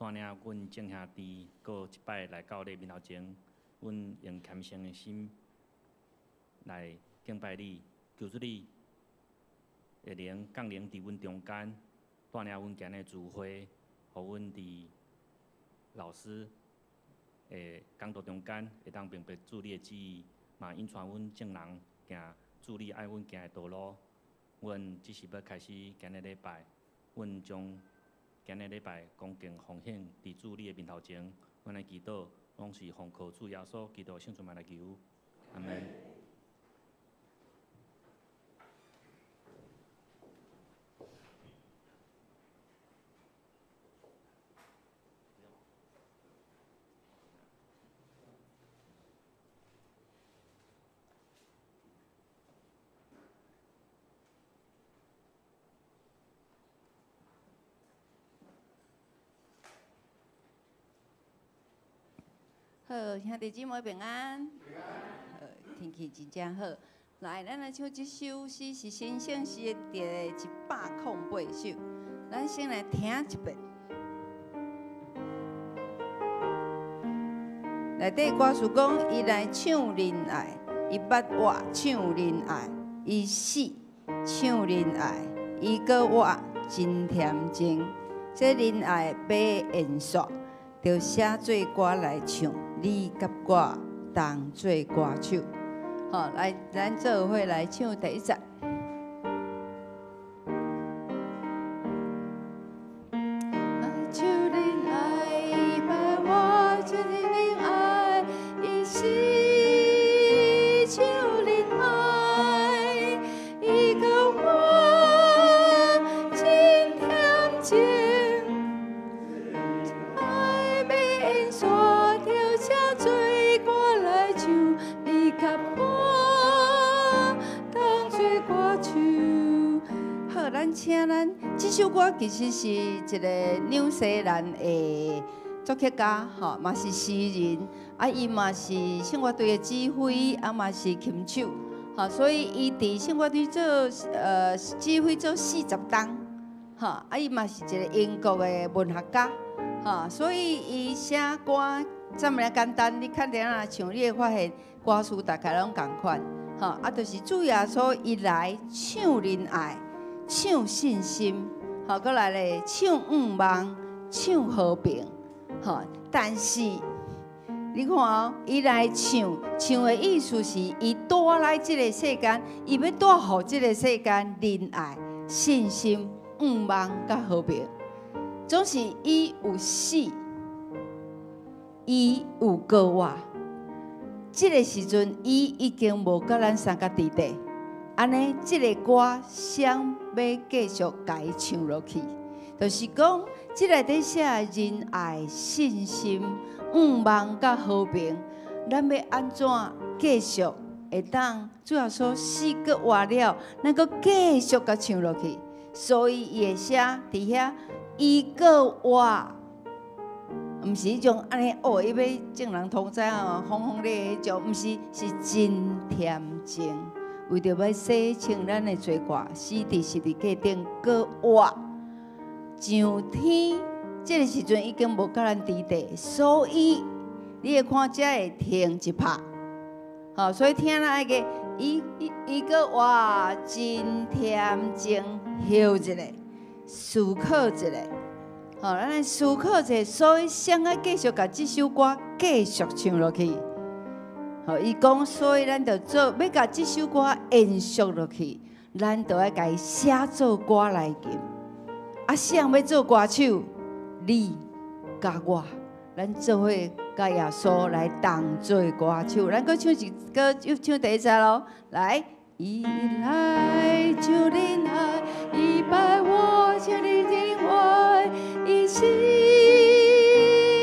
帶領阮眾兄弟閣一擺來到你面頭前，阮用虔誠的心來敬拜你，求主你的靈降臨佇阮中間，帶領阮今日聚會，予阮佇老師的講道中間，會當明白主你的旨意，嘛引帶阮眾人行主你愛阮行的道路。阮只是欲開始今日禮拜，阮將今日禮拜恭敬奉獻佇主你的面頭前，阮來祈禱，攏是奉靠主耶穌基督聖名來求，阿們。好，兄弟姊妹平安。好，天氣真正好。來，咱來唱這首詩，是新聖詩的第108首。咱先來聽一遍。內底歌詞講，伊來唱仁愛，伊捌活唱仁愛，伊死唱仁愛，伊閣活真恬靜。這仁愛欲延續，著寫做歌來唱。你佮我同做歌手，好，來，咱做伙來唱第一節。請咱這首歌其實是一個紐西蘭的作曲家，吼，嘛是詩人，啊，伊嘛是聖樂隊的指揮，啊，嘛是琴手，吼，所以伊佇聖樂隊做指揮做40冬，吼，啊，伊嘛是一個英國的文學家，吼，所以伊寫歌這麼簡單，你看點仔唱，你會發現歌詞大概攏仝款，吼，啊，就是主耶穌伊來唱仁愛。唱信心，好，閣來咧，唱願望，唱和平，好。但是你看哦，伊來唱，唱的意思是，伊帶來這個世間，伊欲帶予這個世間仁愛、信心、願望佮和平。總是伊有死，伊有閣活。這個時陣，伊已經無佮咱相佮佇底。按呢，這個歌誰欲繼續共伊唱落去，就是講，這內底寫仁愛、信心、願望佮和平，咱欲按怎繼續會當？主耶穌死閣活了，咱閣繼續共唱落去。所以伊會寫佇遐，伊閣活，毋是彼種按呢哦，伊欲眾人通知哦，轟轟烈烈彼種，毋是，是真恬靜。為著欲洗清咱的罪過，死佇十字架頂，閣活上天。這個時陣已經無佮咱佇底，所以你會看這會停一拍，吼，所以聽咱愛個伊伊伊閣活真恬靜，歇一下，思考一下，吼，咱來思考一下，所以誰愛繼續共這首歌繼續唱落去。吼，伊講，所以咱著做，欲共這首歌延續落去，咱著愛共伊寫做歌來吟。啊，誰人欲做歌手？你佮我，咱做伙佮耶穌來同做歌手。咱閣唱一閣又唱第一節囉，來。伊來唱仁愛，伊捌活唱仁愛，伊死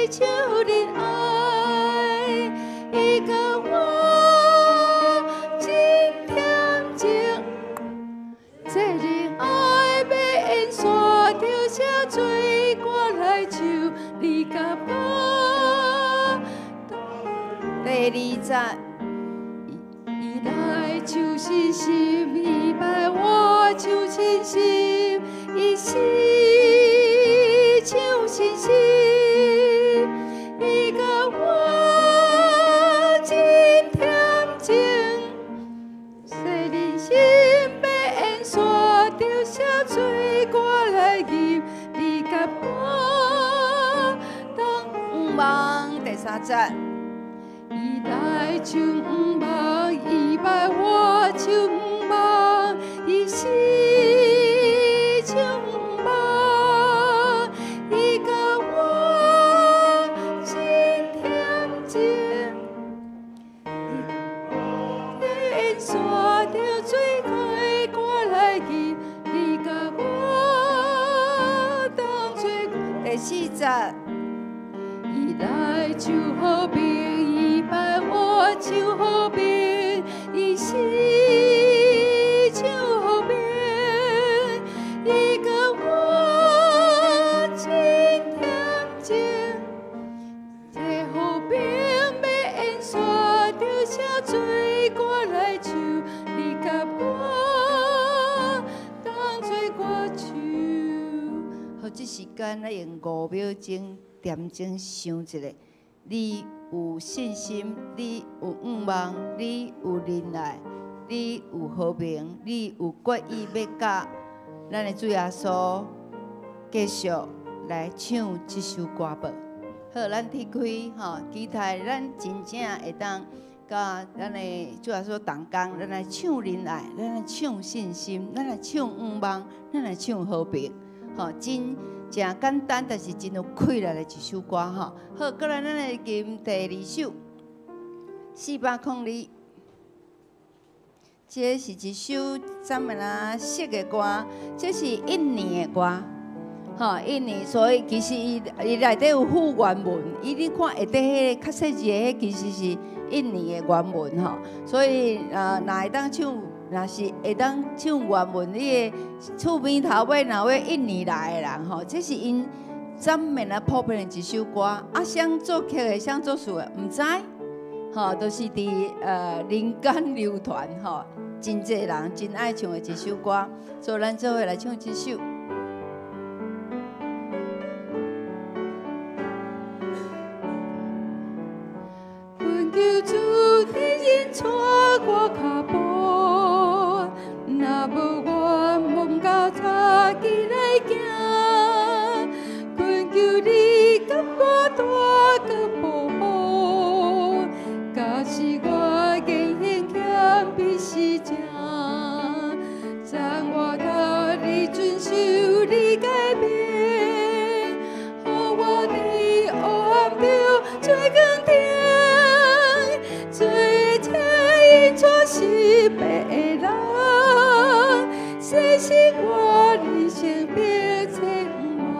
唱仁愛，伊閣活真恬靜，這仁愛欲延續，著寫做歌來唱，你佮我。第二節，伊來唱信心，伊捌活唱信心，伊死唱信心。望。第三節。伊來唱望，伊愛我唱望，伊是唱望，伊共我真恬靜。伊引帶著水溪我來去，你共我當做。第四節。伊來唱和平，伊伴我唱和平，伊是唱和平，伊共我真恬靜。這和平欲延續著寫做歌來唱，你共我當做歌手。好，這時間咱用5秒鐘點鐘想一下，你有信心，你有向望，你有忍耐，你有和平，你有決意欲佮咱的主耶穌繼續來唱這首歌無？好，咱鐵開吼，期待咱真正會當佮咱的主耶穌同工，咱來唱忍耐，咱來唱信心，咱來唱向望，咱來唱和平。吼，真誠簡單，但是真有氣力的一首歌吼。好，過來咱來吟第二首，402，這是一首啥物啦熟的歌，這是印尼的歌，吼，印尼，所以其實伊內底有附原文，伊你看下底彼個較細字的，彼其實是印尼的原文吼，所以若會當唱。若是會當唱原文，你的厝邊頭尾若有印尼來的人吼，這是𪜶專門啊普遍的一首歌。啊，誰作曲的，誰作詞的，毋知，吼，都是佇民間流傳吼，真濟人真愛唱的一首歌，所以咱做伙來唱這首。懇求主的引帶我跤步，若無我毋敢踏起來行。懇求你給我大個保護，假使我言行欠比是正，讚我頭你遵守你誡命，予我佇黑暗中做光燈，做車引帶失迷的人，洗洗我人生變千萬。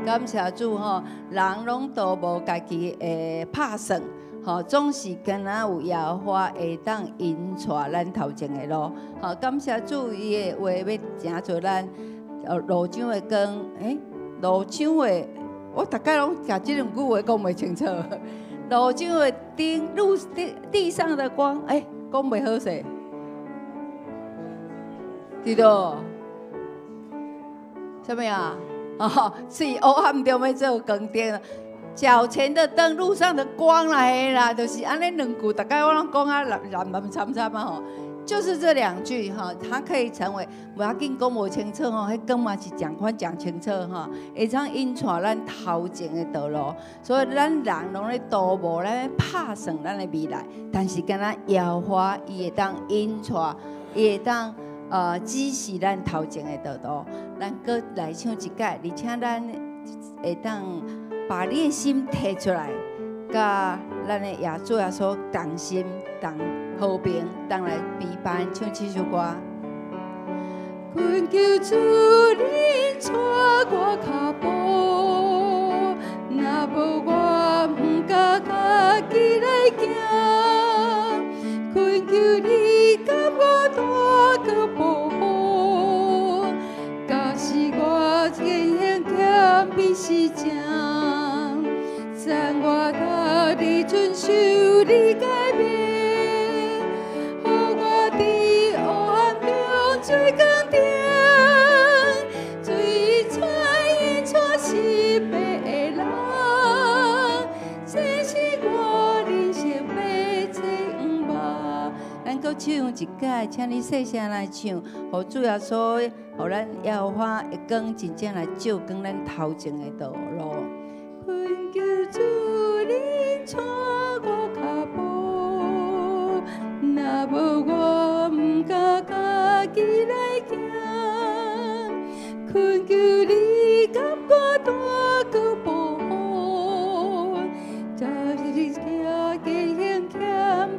感謝主吼，人攏都無家己的拍算，吼，總是敢若有耶和華會當引帶咱頭前的路。吼，感謝主，伊的話欲成做咱路上的光，路上的，我逐擺攏共這兩句話講袂清楚。路上的燈，路地地上的光，講袂好勢，對無？啥物啊？哦，是黑暗中欲做光燈，腳前的燈，路上的光啦，嘿啦，就是按呢兩句，逐擺我攏講啊，濫濫參參啊吼，就是這兩句吼，它可以成為，無要緊講無清楚吼，彼光嘛是仝款講清楚吼，會當引帶咱頭前的道路，所以咱人攏咧圖謀，咱咧拍算咱的未來，但是敢若耶和華伊會當引帶，伊會當指示咱頭前的道路，咱閣來唱一擺，而且咱會當把你的心提出來，佮咱的耶主耶穌同心同和平，同來陪伴唱這首歌。懇求主你帶我跤步，若無我毋敢家己來行。懇求你給我大個保護，假使我言行欠比是正，讚我頭你遵守你誡命，予我佇黑暗中做光燈，做車引帶失迷的人，這是我人生欲前望。咱閣唱一擺，請你細聲來唱，予主耶穌，予咱耶和華的光真正來照光咱頭前的道路。懇求主帶我跤步，若無我毋敢家己來行，懇求你共我帶過步，才是行加行欠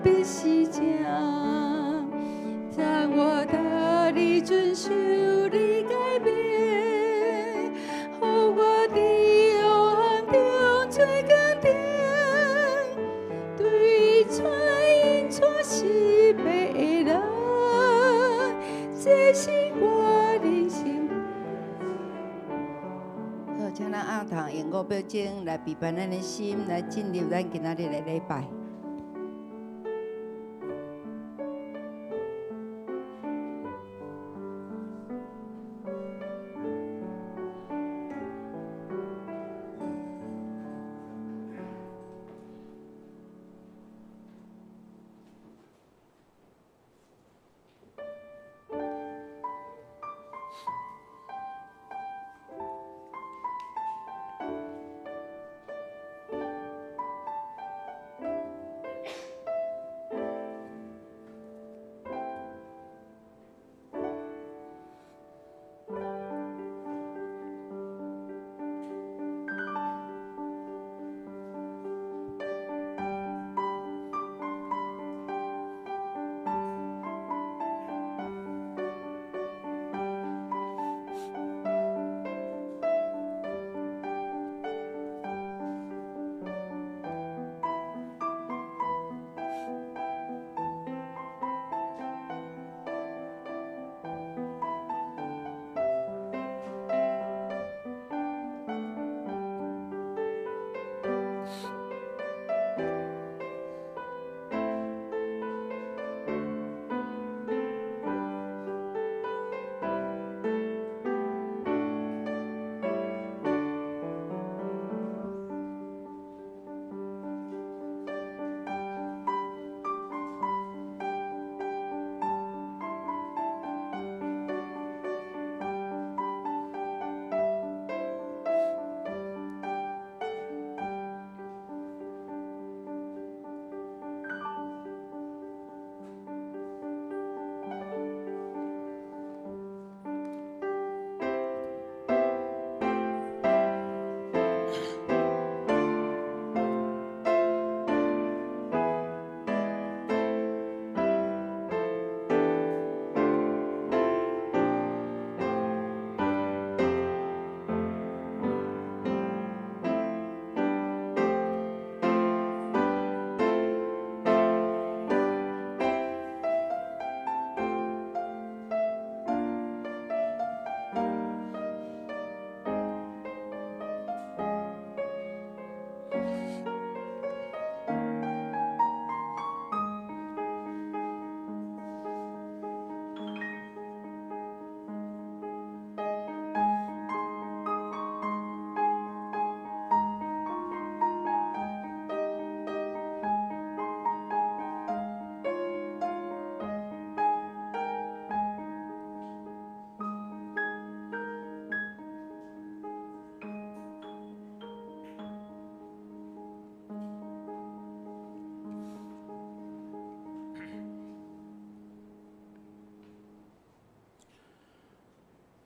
必是正，讓我逐日遵守你誡命，予我佇黑暗中做光燈，對帶引帶失迷的人，這是我人生。好，請咱按堂用5秒鐘來預備咱的心，來進入咱今仔日的禮拜。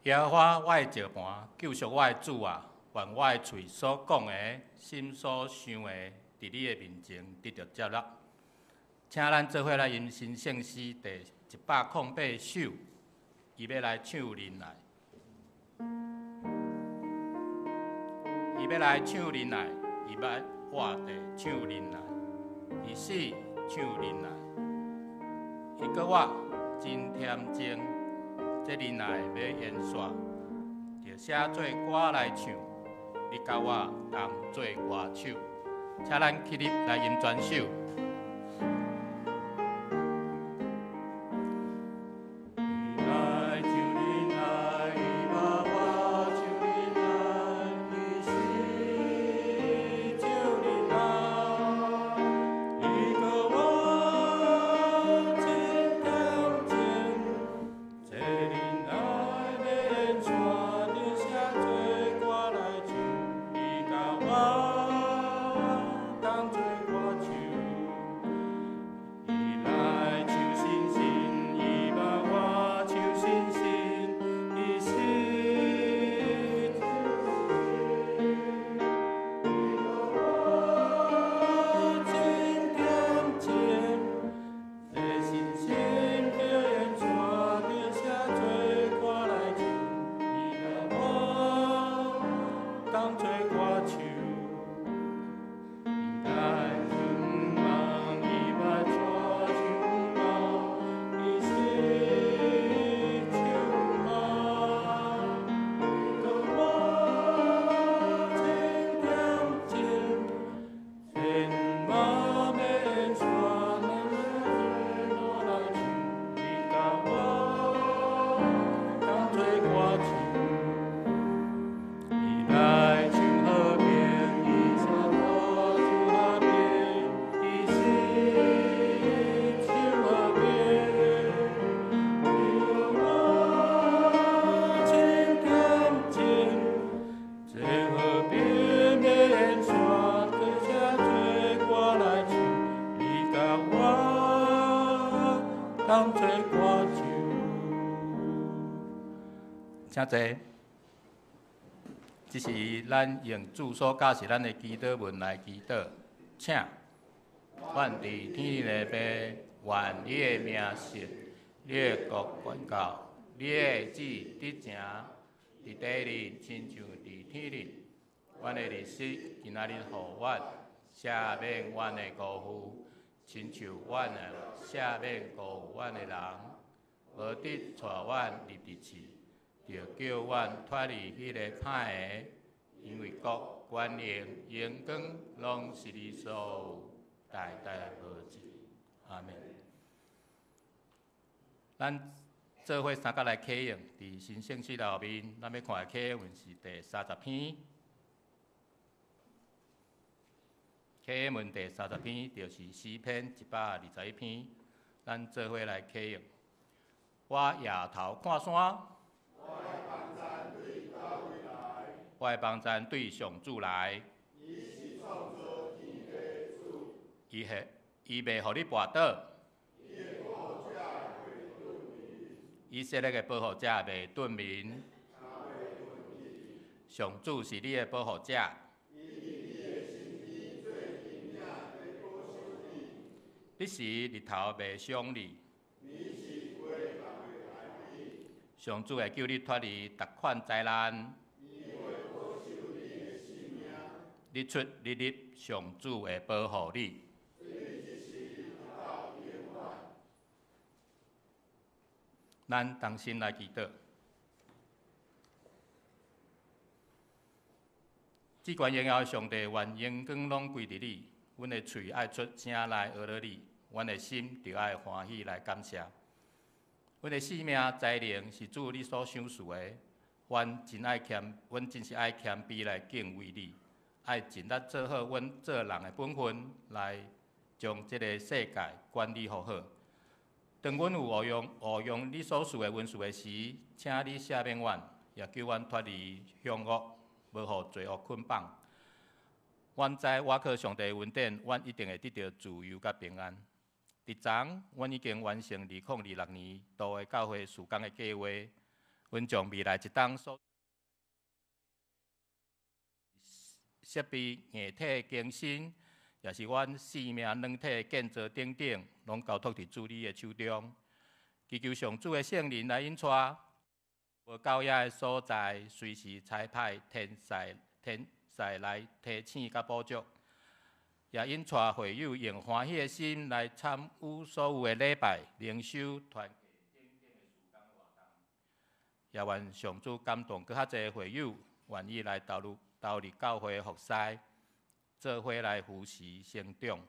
耶和華，我的石磐，救贖我的主啊！願我的喙所講的、心所想的，佇你的面前得著接納。請咱做伙來吟新聖詩第108首，伊欲來唱忍耐，伊欲來唱忍耐，伊欲活地唱忍耐，伊死唱忍耐，伊閣我真恬靜。這忍耐欲延續，著寫做歌來唱，你佮我同做歌手，請咱起立來吟全首。我。請坐。這是咱用主所教示咱的祈禱文來祈禱，請。阮佇天頂的父，願你的名聖，你的國臨到，你的旨意執行，佇地裡親像佇天頂。阮的日食今仔日予阮，赦免阮的辜負，親像阮也赦免辜負阮的人，無得帶阮入佇試，著救阮脫離彼个歹的，因為國、權能、榮光，攏是你所有，代代無盡。阿們。咱做伙三角來啟用，佇神聖室內面，咱欲看的啟用文是第30篇。啟用文第30篇，就是詩篇121篇。咱做伙來啟用。我抬頭看山。我的幫贊對上主來。伊袂予你跋倒。以色列的保護者袂頓眠。上主是你的保護者。彼時日頭袂傷你。上主會救你脫離逐款災難。日出日入，上主會保護你。咱同心來祈禱。至懸榮耀的上帝，願榮光攏歸佇你。阮的喙愛出聲來阿羅你，阮的心就愛歡喜來感謝。阮的性命才能是主你所賞賜的，阮真愛謙，阮真是愛謙卑來敬畏你，愛盡力做好阮做人的本分，來將這个世界管理好好。當阮有誤用你所賜的恩賜的時，請你赦免阮，也救阮脫離兇惡，無予罪惡捆綁。阮知倚靠上帝的恩典，阮一定會得著自由佮平安。佇昨，阮已經完成2026年度的教會事工的計劃，阮將未來一冬所設備硬體更新，也是阮生命軟體建造等等，攏交託佇主你的手中。祈求上主的聖靈來引帶，無夠遐的所在，隨時差派天使來提醒佮補足，也引帶會友用歡喜的心來參與所有的禮拜、靈修、團契等等的事工活動。也願上主感動閣較濟會友願意來投入教會服侍，做伙來扶持成長。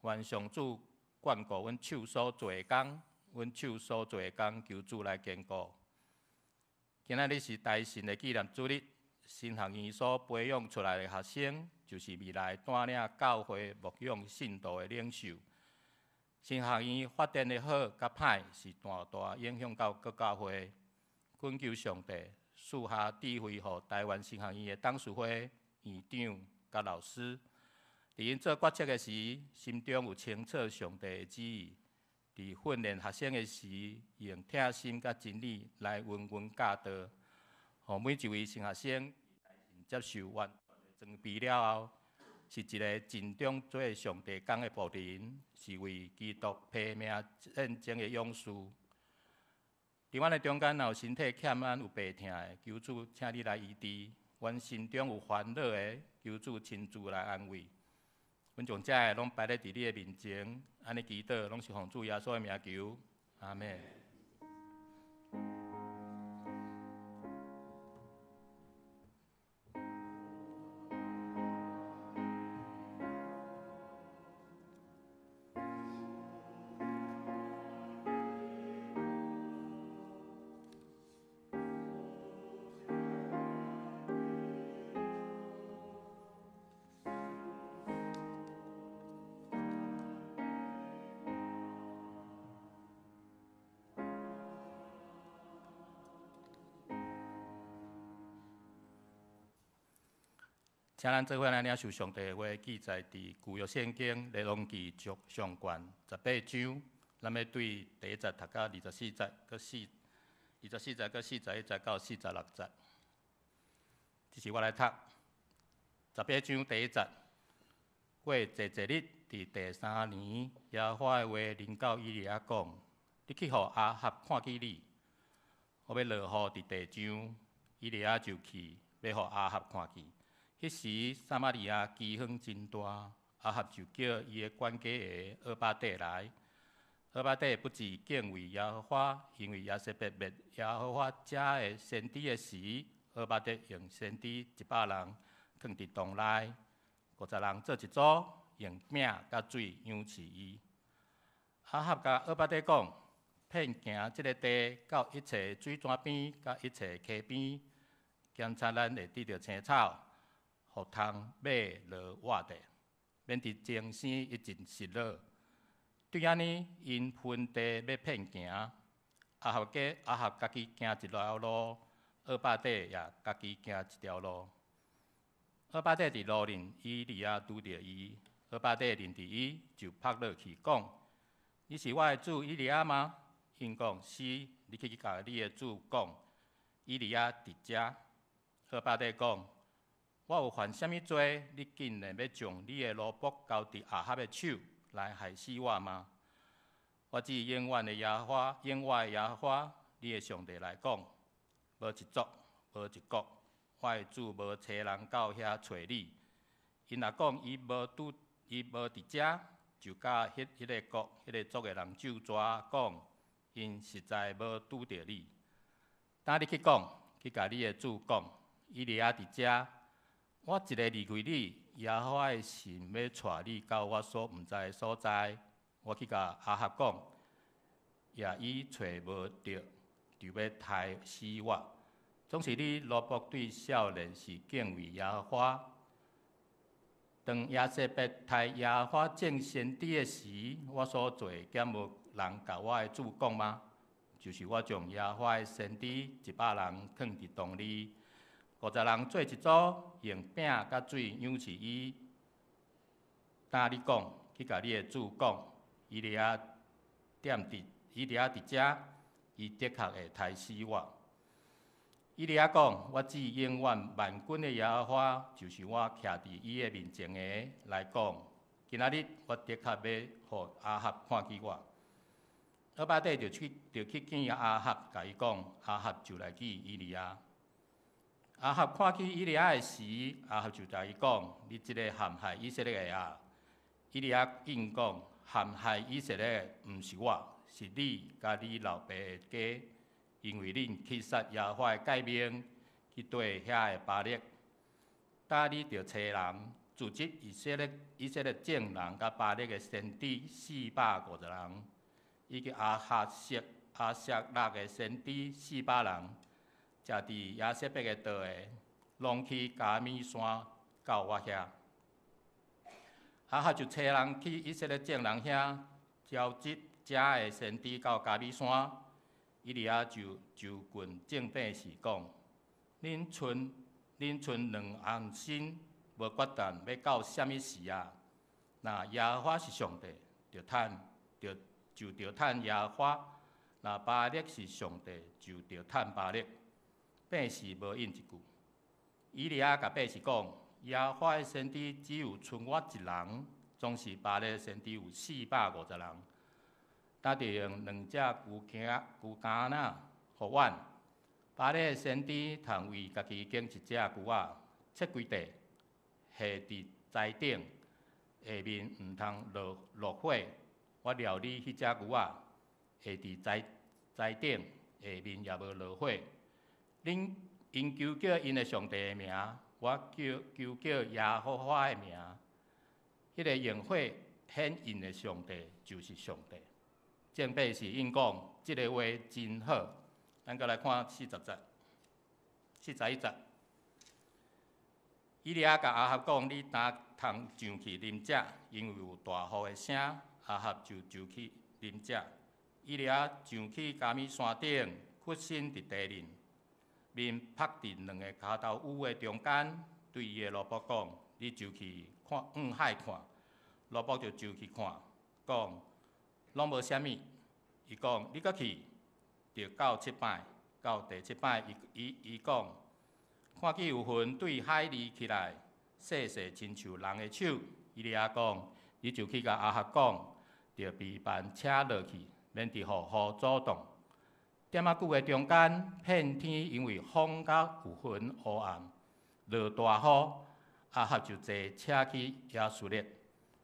願上主眷顧阮手所做的工，阮手所做的工，求主來堅固。今仔日是大神的紀念主日，神學院所培養出來的學生，就是未來帶領教會牧養信徒的領袖。神學院發展的好佮歹，是大大影響到各教會。懇求上帝賜下智慧，予台灣神學院的董事會、院長佮老師，佇𪜶做決策的時，心中有清楚上帝的旨意；佇訓練學生的時，用疼心佮真理來溫溫教導，予每一位新學生接受完裝備了後，是一个盡忠做上帝工的僕人，是為基督拼命戰爭的勇士。佇阮的中間，若有身體欠安、有病痛的，求主請你來醫治；阮心中有煩惱的，求主親自來安慰。阮將這个攏擺咧佇你的面前，按呢祈禱，攏是奉主耶穌的名求，阿們。請咱做伙來領受上帝的話，記載佇舊約聖經列王紀上卷18章，咱欲對第一節讀到24節，閣24節閣41節到46節，這是我來讀。18章第1節，過濟濟日，佇第三年，耶和華的話臨到以利亞講：你去予亞合看見你，我欲落雨佇地上。以利亞就去，欲予亞合看見。彼時，撒瑪利亞饑荒真大，亞合就叫伊的管家的俄巴底來。俄巴底不只敬畏耶和華，因為耶洗別滅耶和華遮的先知的時，俄巴底用先知100人囥佇洞內，50人做一組，用餅佮水養飼伊。亞合共俄巴底講：遍行這个地到一切水泉邊，佮一切溪邊，檢查咱會得著青草，予通馬驢活著，免得精生一陣失落。對按呢，𪜶分地欲遍行，亞合家己行一條路，俄巴底也家己行一條路。俄巴底佇路面，以利亞拄著伊，俄巴底認著伊，就仆落去講：你是我的主以利亞嗎？應講是，你去共你的主講，以利亞佇遮。俄巴底講：我有犯啥物罪？你竟然欲將你的奴僕交佇亞合的手來害死我嗎？我指永遠的耶和華，永活的耶和華，你的上帝來講，無一族，無一國，我的主無差人到遐揣你。𪜶若講伊無拄，伊無佇遮，就佮彼彼个國、彼个族的人咒詛講，𪜶實在無拄著你。今你去講，去共你的主講，以利亞佇遮，我一个離開你，耶和華的神欲帶你到我所毋知的所在。我去共亞合講，若伊揣無著，就欲刣死我。總是你奴僕對少年時敬畏耶和華。當耶洗別刣耶和華眾先知的時，我所做的，敢無人共我的主講嗎？就是我將耶和華的先知100人囥佇洞裡，50人做一組，用餅佮水養飼伊。今你講，去共你的主講，以利亞踮佇，以利亞佇遮，伊的確會刣死我。以利亞講：我指永遠萬軍的耶和華，就是我徛佇伊的面前的來講，今仔日我的確欲予亞合看見我。俄巴底就去見亞合，共伊講，亞合就來見以利亞。亞合看見以利亞的時，亞合就共伊講：你這个陷害以色列的啊！以利亞應講：陷害以色列的毋是我，是你佮你老爸的家，因為恁去殺耶和華的誡命，去綴遐的巴力。今你著差人組織以色列眾人佮巴力的先知450人，以及亞舍辣的先知400人，食佇耶洗別的桌的，攏去迦米山到我遐。亞合就差人去以色列眾人遐，召集遮的先知到迦米山。以利亞就就訓眾百姓講：恁賰兩甕身，無決斷欲到啥物時啊？若耶和華是上帝，就著趁耶和華；若巴力是上帝，就著趁巴力。百姓無應一句。以利亞共百姓講：耶和華的先知只有賰我一人，總是巴力的先知有450人。今著用兩隻牛犢仔予阮。巴力的先知通為家己揀一隻牛仔，切幾塊，下佇柴頂，下面毋通落火。我料理彼隻牛仔，下佇柴頂，下面也無落火。恁𪜶求叫𪜶的上帝的名，我求叫耶和華的名。彼个用火顯現的上帝就是上帝。眾百姓應講，這个話真好。咱閣來看40節、41節。以利亞共亞合講：你今通上去啉食，因為有大雨的聲。亞合就上去啉食。以利亞上去迦米山頂，屈身佇地面，面伏佇兩个跤頭趺的中間，對伊的奴僕講：你上去看，向海看。奴僕就上去看，講攏無啥物。伊講：你閣去，著到七擺，到第七擺，伊伊伊講，看見有雲對海離起來，細細親像人的手。以利亞講，你就去共亞哈講，著備辦車落去，免得予雨阻擋。點仔久的中間，遍天因為風佮有雲烏暗，落大雨，亞哈就坐車去耶斯列。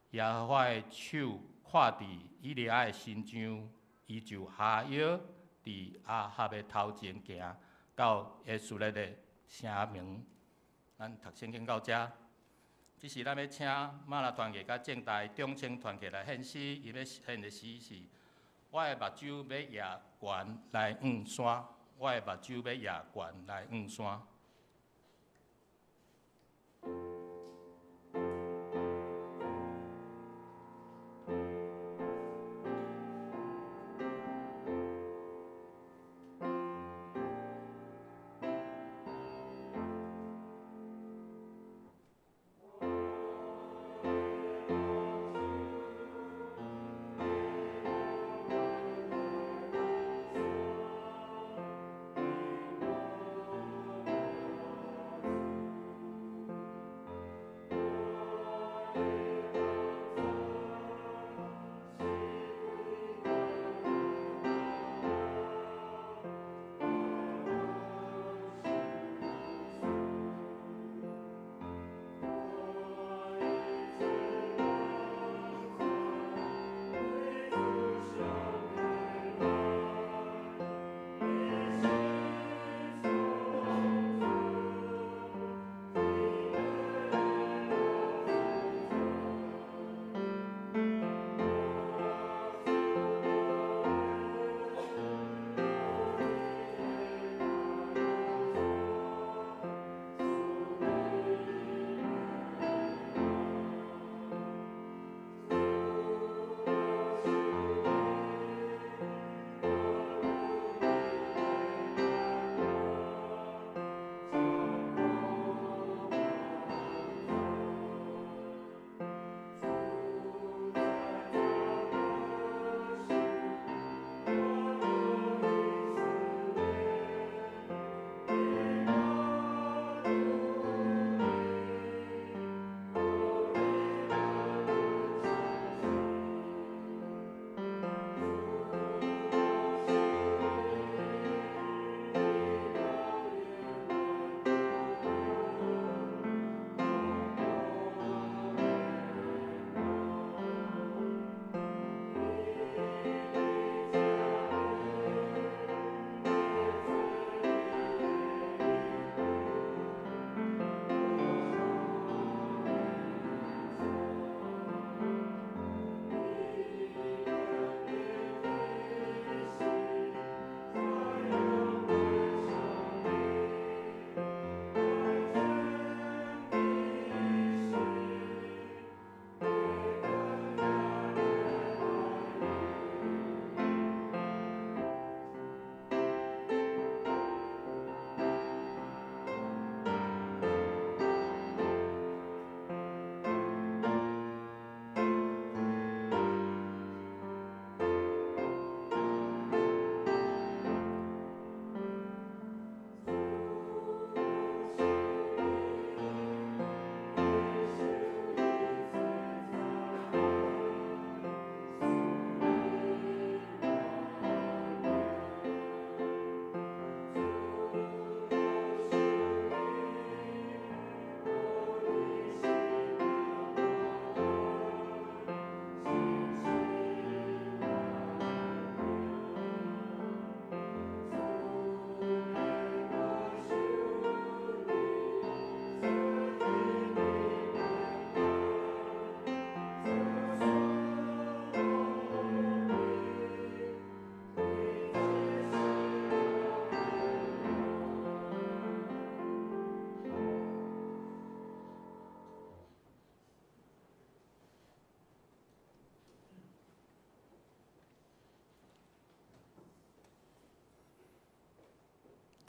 耶和華的手跨佇以利亞的身上，伊就哈腰佇亞哈的頭前行到耶斯列的城門。咱讀聖經到遮，這時咱欲請瑪拿團契佮政大中青團契來獻詩，伊欲獻的詩是：我的目睭欲倚懸來向山，我的目睭欲倚懸來向山。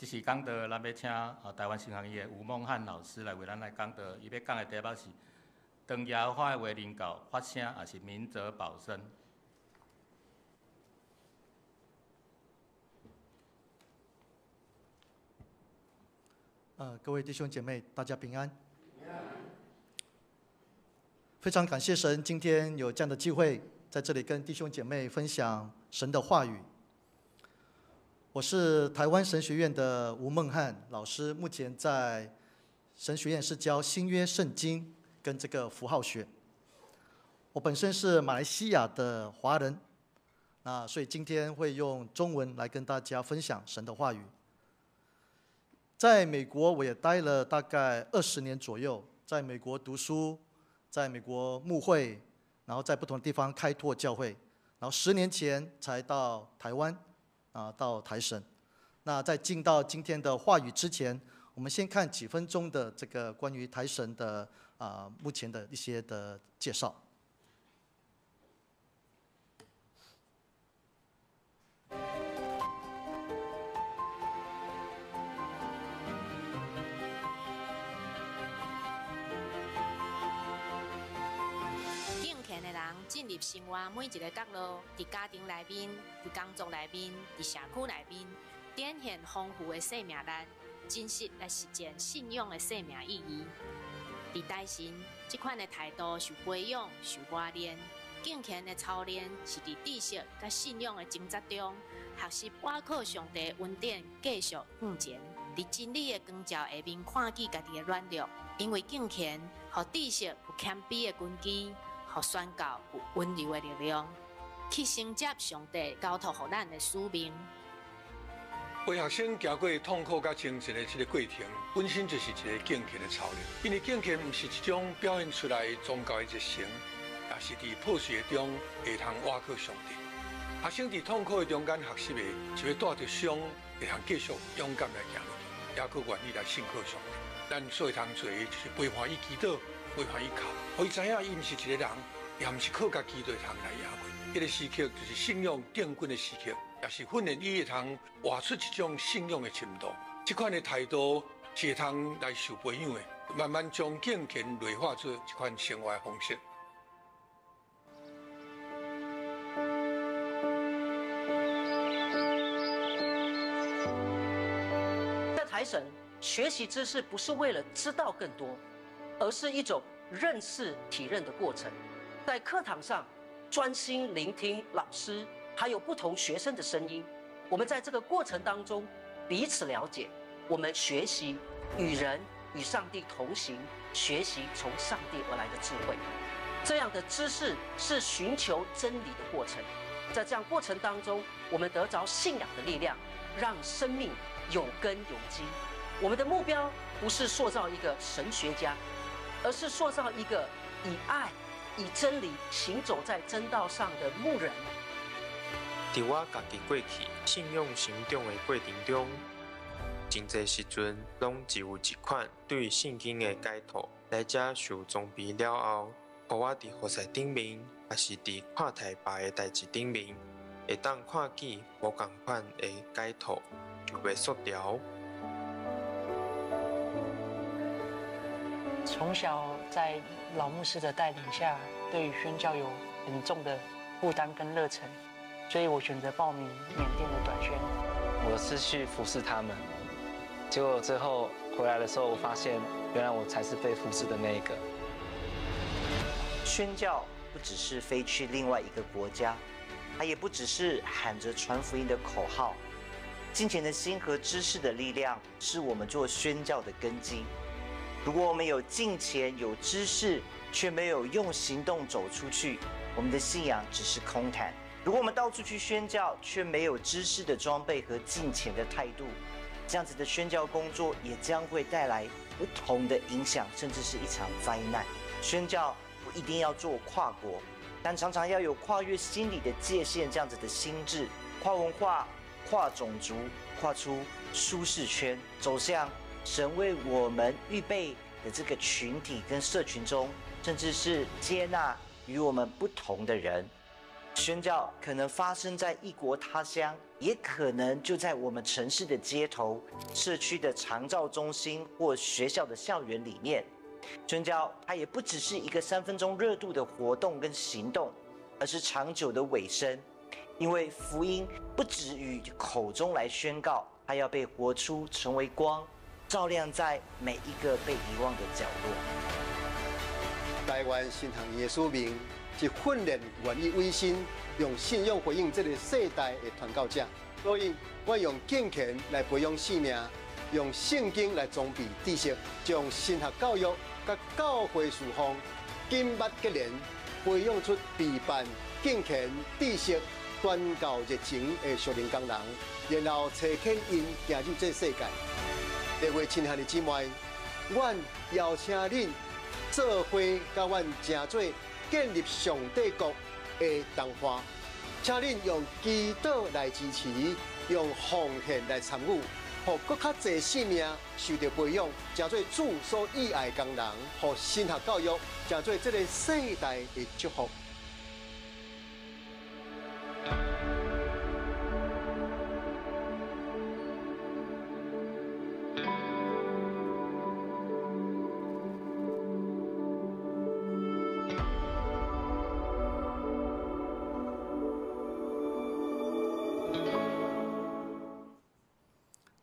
這是講道，咱欲請台灣神學院的吳孟漢老師來為咱來講道。伊欲講的題目是：當耶和華的話臨到，發聲抑是明哲保身。各位弟兄姐妹，大家平安。非常感谢神，今天有这样的机会在这里跟弟兄姐妹分享神的话语。我是台湾神学院的吴孟汉老师，目前在神学院是教新约圣经跟这个符号学。我本身是马来西亚的华人，那所以今天会用中文来跟大家分享神的话语。在美国我也待了大概20年左右，在美国读书，在美国牧会，然后在不同的地方开拓教会，然后10年前才到台湾，啊，到台神。那在进到今天的话语之前，我们先看几分钟的这个关于台神的目前的一些的介绍。进入生活每一个角落，伫家庭内面，伫工作内面，伫社区内面，展现丰富的生命力，真实来实践信仰的生命意义。伫台神，这款的态度受培养、受磨练，敬虔的操练是伫知识佮信仰的挣扎中，学习倚靠上帝恩典，继续向前。伫真理的光照下面，看见家己的软弱，因为敬虔，予知识有谦卑的根基。予宣教有温柔的力量，去承接上帝交托予咱的使命。陪学生行过痛苦佮精神的这个过程，本身就是一个敬虔的操练。因为敬虔毋是一种表现出来宗教的热诚，也是伫破碎的中会通倚靠上帝。学生伫痛苦的中间学习的，是欲带著伤，会通继续勇敢来行落去，也阁愿意来信靠上帝。咱所会通做的，就是陪伴伊祈祷。陪伴伊哭，予伊知影伊毋是一个人，也毋是靠家己就会通来赢过。彼个时刻就是信仰奠根的时刻，也是训练伊会通活出这种信仰的深度。这款的态度是会通来受培养的，慢慢将敬虔内化做这款生活的方式。在台神学习知识，不是为了知道更多，而是一种认识、体认的过程。在课堂上，专心聆听老师还有不同学生的声音。我们在这个过程当中彼此了解，我们学习与人与上帝同行，学习从上帝而来的智慧。这样的知识是寻求真理的过程。在这样过程当中，我们得着信仰的力量，让生命有根有基。我们的目标不是塑造一个神学家，而是塑造一个以爱、以真理行走在真道上的牧人。伫我家己过去信仰成长的过程中，真济时阵拢只有一款对圣经的解读。来遮受装备了后，予我伫雨伞顶面，抑是伫看台罢的代志顶面，会当看见无仝款的解读，就袂缩牢。从小在老牧师的带领下，对于宣教有很重的负担跟热忱，所以我选择报名缅甸的短宣。我是去服侍他们，结果最后回来的时候，我发现原来我才是被服侍的那一个。宣教不只是飞去另外一个国家，它也不只是喊着传福音的口号。敬虔的心和知识的力量，是我们做宣教的根基。如果我们有敬虔、有知识，却没有用行动走出去，我们的信仰只是空谈。如果我们到处去宣教，却没有知识的装备和敬虔的态度，这样子的宣教工作也将会带来不同的影响，甚至是一场灾难。宣教不一定要做跨国，但常常要有跨越心理的界限这样子的心智，跨文化、跨种族、跨出舒适圈，走向神为我们预备的这个群体跟社群中，甚至是接纳与我们不同的人。宣教可能发生在异国他乡，也可能就在我们城市的街头、社区的长照中心或学校的校园里面。宣教它也不只是一个3分钟热度的活动跟行动，而是长久的委身。因为福音不止于口中来宣告，它要被活出，成为光，照亮在每一个被遗忘的角落。台湾神学院的使命是训练愿意委身、用信仰回应这个世代的传教者。所以，我用敬虔来培养生命，用圣经来装备知识，将神学教育佮教会事奉紧密结连，培养出陪伴敬虔、知识、传教热情的属灵工人，然后差遣𪜶行入这世界。各位亲爱的姊妹，阮邀请恁做伙佮阮成做建立上帝国的同伴，请恁用祈祷来支持，用奉献来参与，予阁较济生命受著培养，成做主所喜爱的工人，予神学教育成做这个世代的祝福。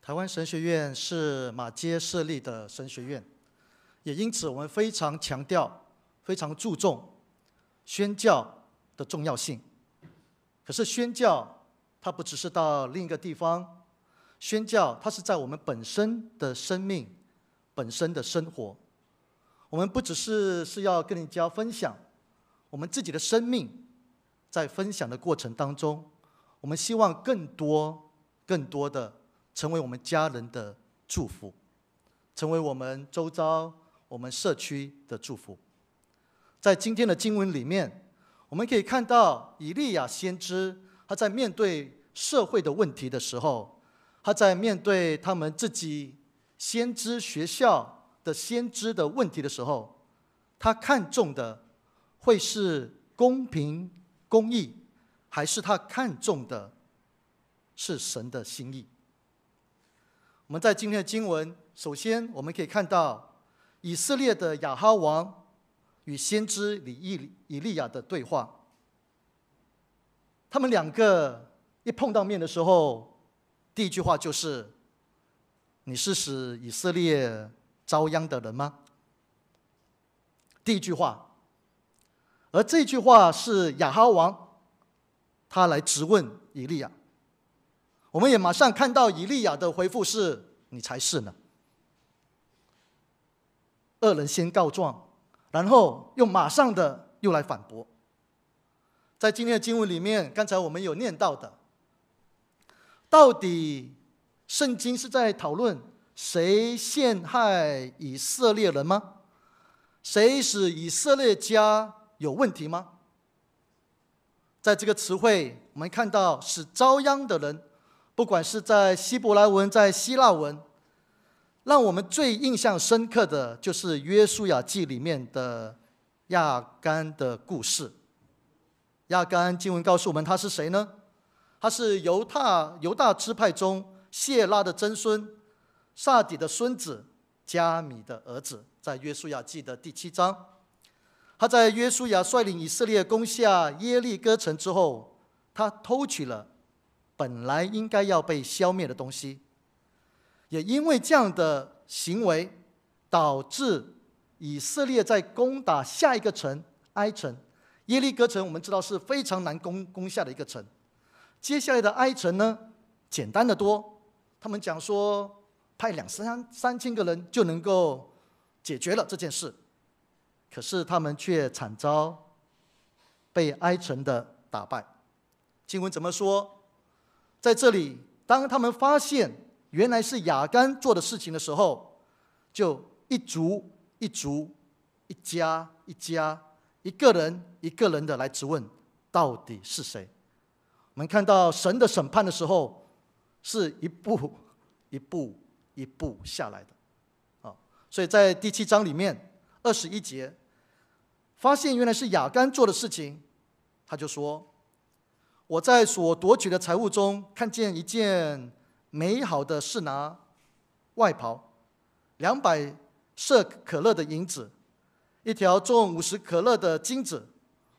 台湾神学院是马偕设立的神学院，也因此我们非常强调、非常注重宣教的重要性。可是宣教它不只是到另一个地方，宣教它是在我们本身的生命、本身的生活。我们不只是要跟人家分享我们自己的生命，在分享的过程当中，我们希望更多、更多的成为我们家人的祝福，成为我们周遭、我们社区的祝福。在今天的经文里面，我们可以看到以利亚先知他在面对社会的问题的时候，他在面对他们自己先知学校的先知的问题的时候，他看重的会是公平公义，还是他看重的是神的心意？我们在今天的经文，首先我们可以看到以色列的亚哈王与先知以利亚的对话。他们两个一碰到面的时候，第一句话就是：“你是使以色列遭殃的人吗？”第一句话，而这句话是亚哈王他来质问以利亚。我们也马上看到以利亚的回复是：“你才是呢。”恶人先告状，然后又马上的又来反驳。在今天的经文里面，刚才我们有念到的，到底圣经是在讨论谁陷害以色列人吗？谁使以色列家有问题吗？在这个词汇，我们看到使遭殃的人，不管是在希伯来文，在希腊文，让我们最印象深刻的就是约书亚记里面的亚干的故事。亚干经文告诉我们他是谁呢？他是犹大支派中谢拉的曾孙，撒底的孙子，加米的儿子。在约书亚记的第7章，他在约书亚率领以色列攻下耶利哥城之后，他偷取了本来应该要被消灭的东西，也因为这样的行为，导致以色列在攻打下一个城埃城。耶利哥城我们知道是非常难攻下的一个城，接下来的埃城呢，简单的多。他们讲说派两三千个人就能够解决了这件事，可是他们却惨遭被埃城的打败。经文怎么说？在这里，当他们发现原来是亚干做的事情的时候，就一族一族、一家一家、一个人一个人的来质问，到底是谁？我们看到神的审判的时候，是一步一步一步下来的。所以在第7章里面21节，发现原来是亚干做的事情，他就说：我在所夺取的财物中看见一件美好的示拿外袍，200舍可勒的银子，一条重50可勒的金子。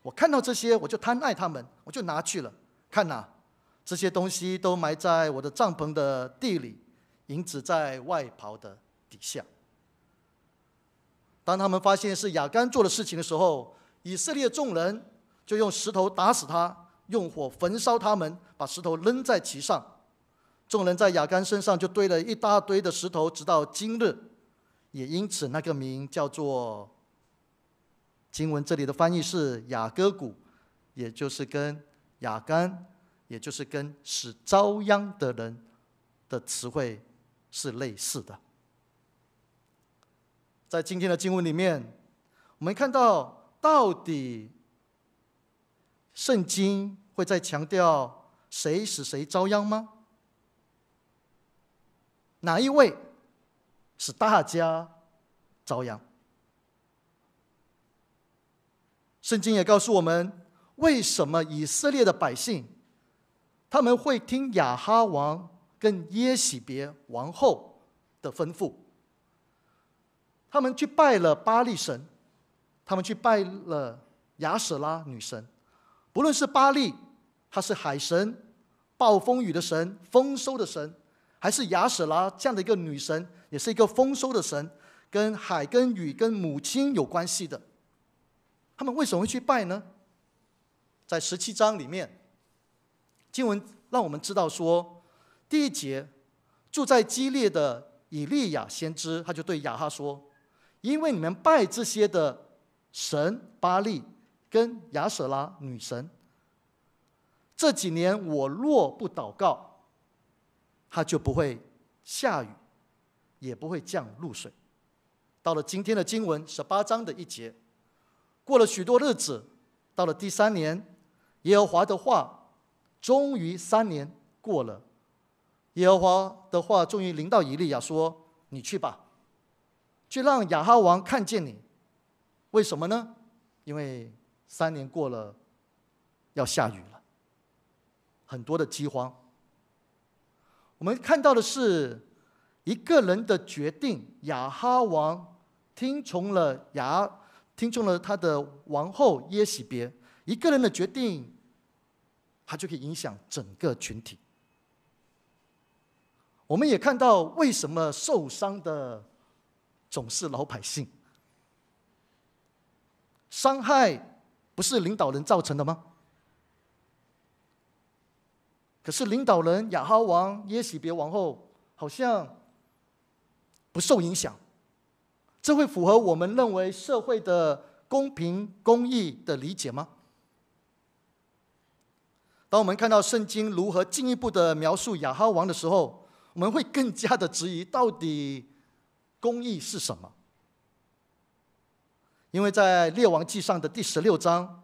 我看到这些，我就贪爱他们，我就拿去了。看哪，这些东西都埋在我的帐篷的地里，银子在外袍的底下。当他们发现是亚干做的事情的时候，以色列众人就用石头打死他，用火焚烧他们，把石头扔在其上。众人在亚干身上就堆了一大堆的石头，直到今日。也因此，那个名叫做，经文这里的翻译是亚割谷，也就是跟亚干，也就是跟使遭殃的人的词汇是类似的。在今天的经文里面，我们看到到底圣经会在强调谁使谁遭殃吗？哪一位使大家遭殃？圣经也告诉我们，为什么以色列的百姓他们会听亚哈王跟耶洗别王后的吩咐，他们去拜了巴力神，他们去拜了亚舍拉女神。不论是巴力，他是海神、暴风雨的神、丰收的神，还是亚舍拉这样的一个女神，也是一个丰收的神，跟海、跟雨、跟母亲有关系的。他们为什么会去拜呢？在17章里面，经文让我们知道说，第一节，住在基列的以利亚先知，他就对亚哈说：“因为你们拜这些的神巴力跟亚舍拉女神，这几年我若不祷告，他就不会下雨，也不会降露水。”到了今天的经文18章的一节，过了许多日子，到了第三年，耶和华的话终于三年过了，耶和华的话终于临到以利亚说：“你去吧，去让亚哈王看见你。为什么呢？因为三年过了，要下雨了，很多的饥荒。我们看到的是一个人的决定，亚哈王听从了他的王后耶洗别，一个人的决定，他就可以影响整个群体。我们也看到，为什么受伤的总是老百姓？伤害不是领导人造成的吗？可是领导人亚哈王、耶洗别王后好像不受影响，这会符合我们认为社会的公平公义的理解吗？当我们看到圣经如何进一步的描述亚哈王的时候，我们会更加的质疑，到底公义是什么？因为在列王纪上的第16章，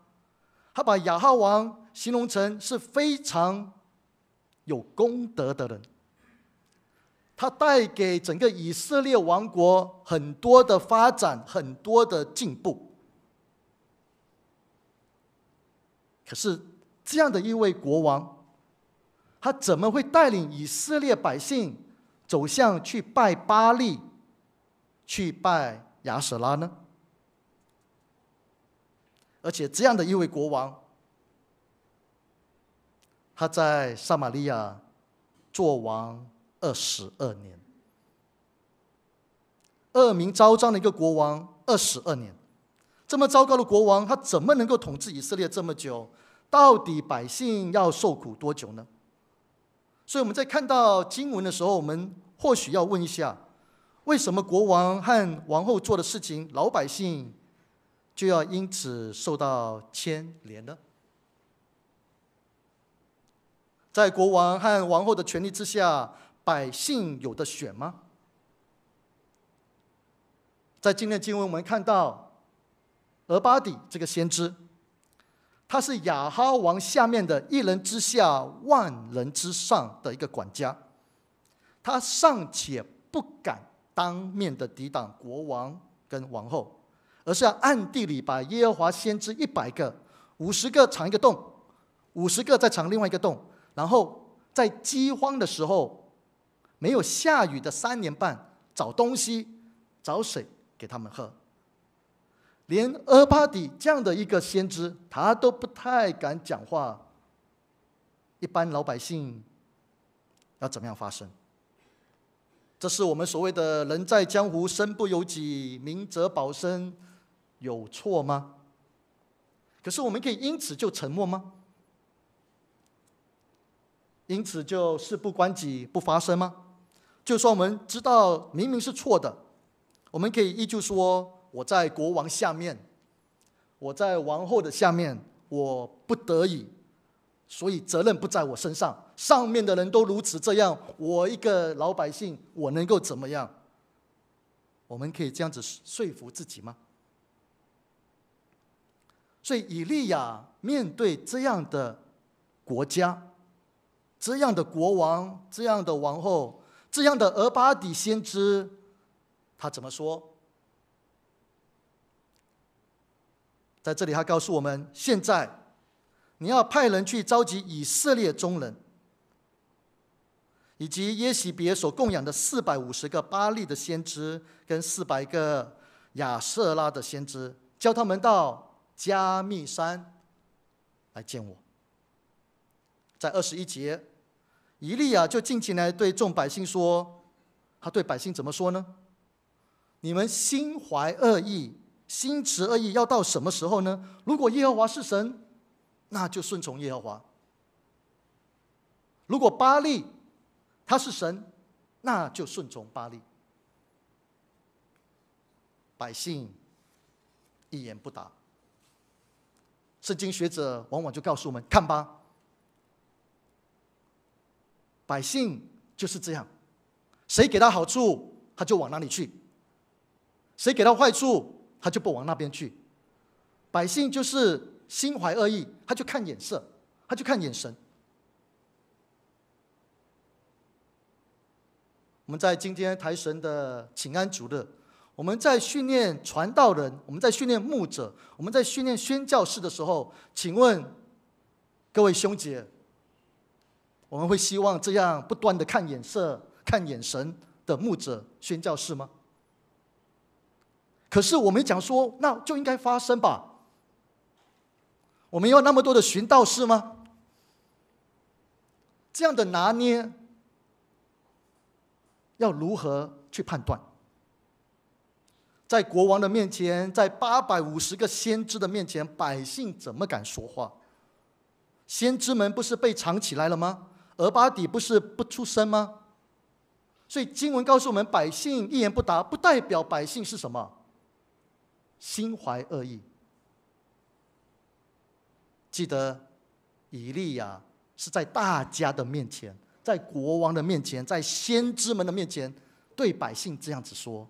他把亚哈王形容成是非常有功德的人，他带给整个以色列王国很多的发展，很多的进步。可是这样的一位国王，他怎么会带领以色列百姓走向去拜巴力、去拜亚舍拉呢？而且这样的一位国王，他在撒玛利亚做王二十二年，恶名昭彰的一个国王，二十二年，这么糟糕的国王，他怎么能够统治以色列这么久？到底百姓要受苦多久呢？所以我们在看到经文的时候，我们或许要问一下：为什么国王和王后做的事情，老百姓就要因此受到牵连呢？在国王和王后的权力之下，百姓有得选吗？在今天的经文，我们看到俄巴底这个先知，他是亚哈王下面的一人之下、万人之上的一个管家，他尚且不敢当面的抵挡国王跟王后，而是要暗地里把耶和华先知100个、五十个藏一个洞，五十个再藏另外一个洞，然后在饥荒的时候，没有下雨的3年半，找东西、找水给他们喝。连俄巴底这样的一个先知，他都不太敢讲话。一般老百姓要怎么样发声？这是我们所谓的人在江湖身不由己，明哲保身，有错吗？可是我们可以因此就沉默吗？因此就事不关己不发声吗？就算我们知道明明是错的，我们可以依旧说我在国王下面，我在王后的下面，我不得已，所以责任不在我身上。上面的人都如此这样，我一个老百姓，我能够怎么样？我们可以这样子说服自己吗？所以以利亚面对这样的国家，这样的国王，这样的王后，这样的俄巴底先知，他怎么说？在这里，他告诉我们：现在你要派人去召集以色列中人，以及耶洗别所供养的450个巴力的先知，跟400个亚舍拉的先知，叫他们到迦密山来见我。在21节，以利亚就近前来对众百姓说：“他对百姓怎么说呢？你们心怀恶意，心持恶意，要到什么时候呢？如果耶和华是神，那就顺从耶和华；如果巴力他是神，那就顺从巴力。”百姓一言不答。圣经学者往往就告诉我们：看吧。百姓就是这样，谁给他好处，他就往哪里去；谁给他坏处，他就不往那边去。百姓就是心怀恶意，他就看眼色，他就看眼神。我们在今天台神的请安主日，我们在训练传道人，我们在训练牧者，我们在训练宣教士的时候，请问各位兄姐，我们会希望这样不断的看眼色、看眼神的牧者、宣教士吗？可是我们讲说，那就应该发声吧。我们要那么多的殉道士吗？这样的拿捏，要如何去判断？在国王的面前，在850个先知的面前，百姓怎么敢说话？先知们不是被藏起来了吗？俄巴底不是不出声吗？所以经文告诉我们，百姓一言不答，不代表百姓是什么？心怀恶意。记得以利亚是在大家的面前，在国王的面前，在先知们的面前，对百姓这样子说。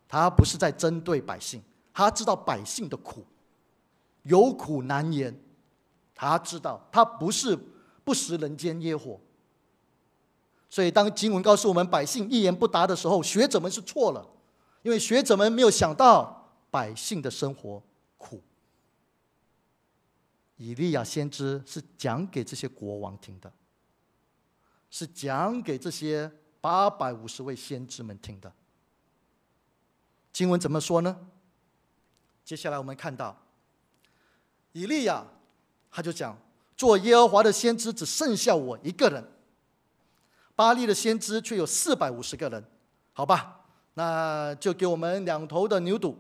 他不是在针对百姓，他知道百姓的苦，有苦难言。他知道，他不是不食人间烟火。所以，当经文告诉我们百姓一言不答的时候，学者们是错了，因为学者们没有想到百姓的生活苦。以利亚先知是讲给这些国王听的，是讲给这些850位先知们听的。经文怎么说呢？接下来我们看到以利亚，他就讲：做耶和华的先知只剩下我一个人，巴力的先知却有450个人。好吧，那就给我们两头的牛犊。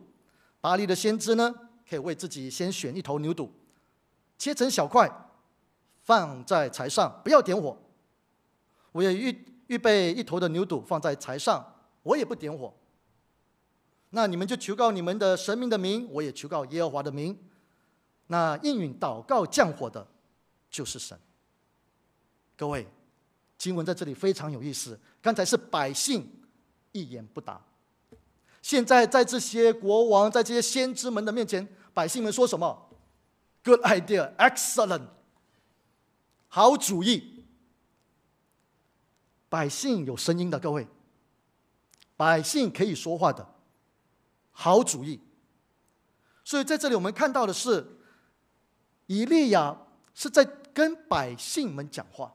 巴力的先知呢，可以为自己先选一头牛犊，切成小块，放在柴上，不要点火。我也预备一头的牛犊放在柴上，我也不点火。那你们就求告你们的神明的名，我也求告耶和华的名。那应允祷告降火的，就是神。各位，经文在这里非常有意思。刚才是百姓一言不答，现在在这些国王、在这些先知们的面前，百姓们说什么？Good idea, excellent，好主意。百姓有声音的，各位，百姓可以说话的。好主意。所以在这里我们看到的是，以利亚是在跟百姓们讲话，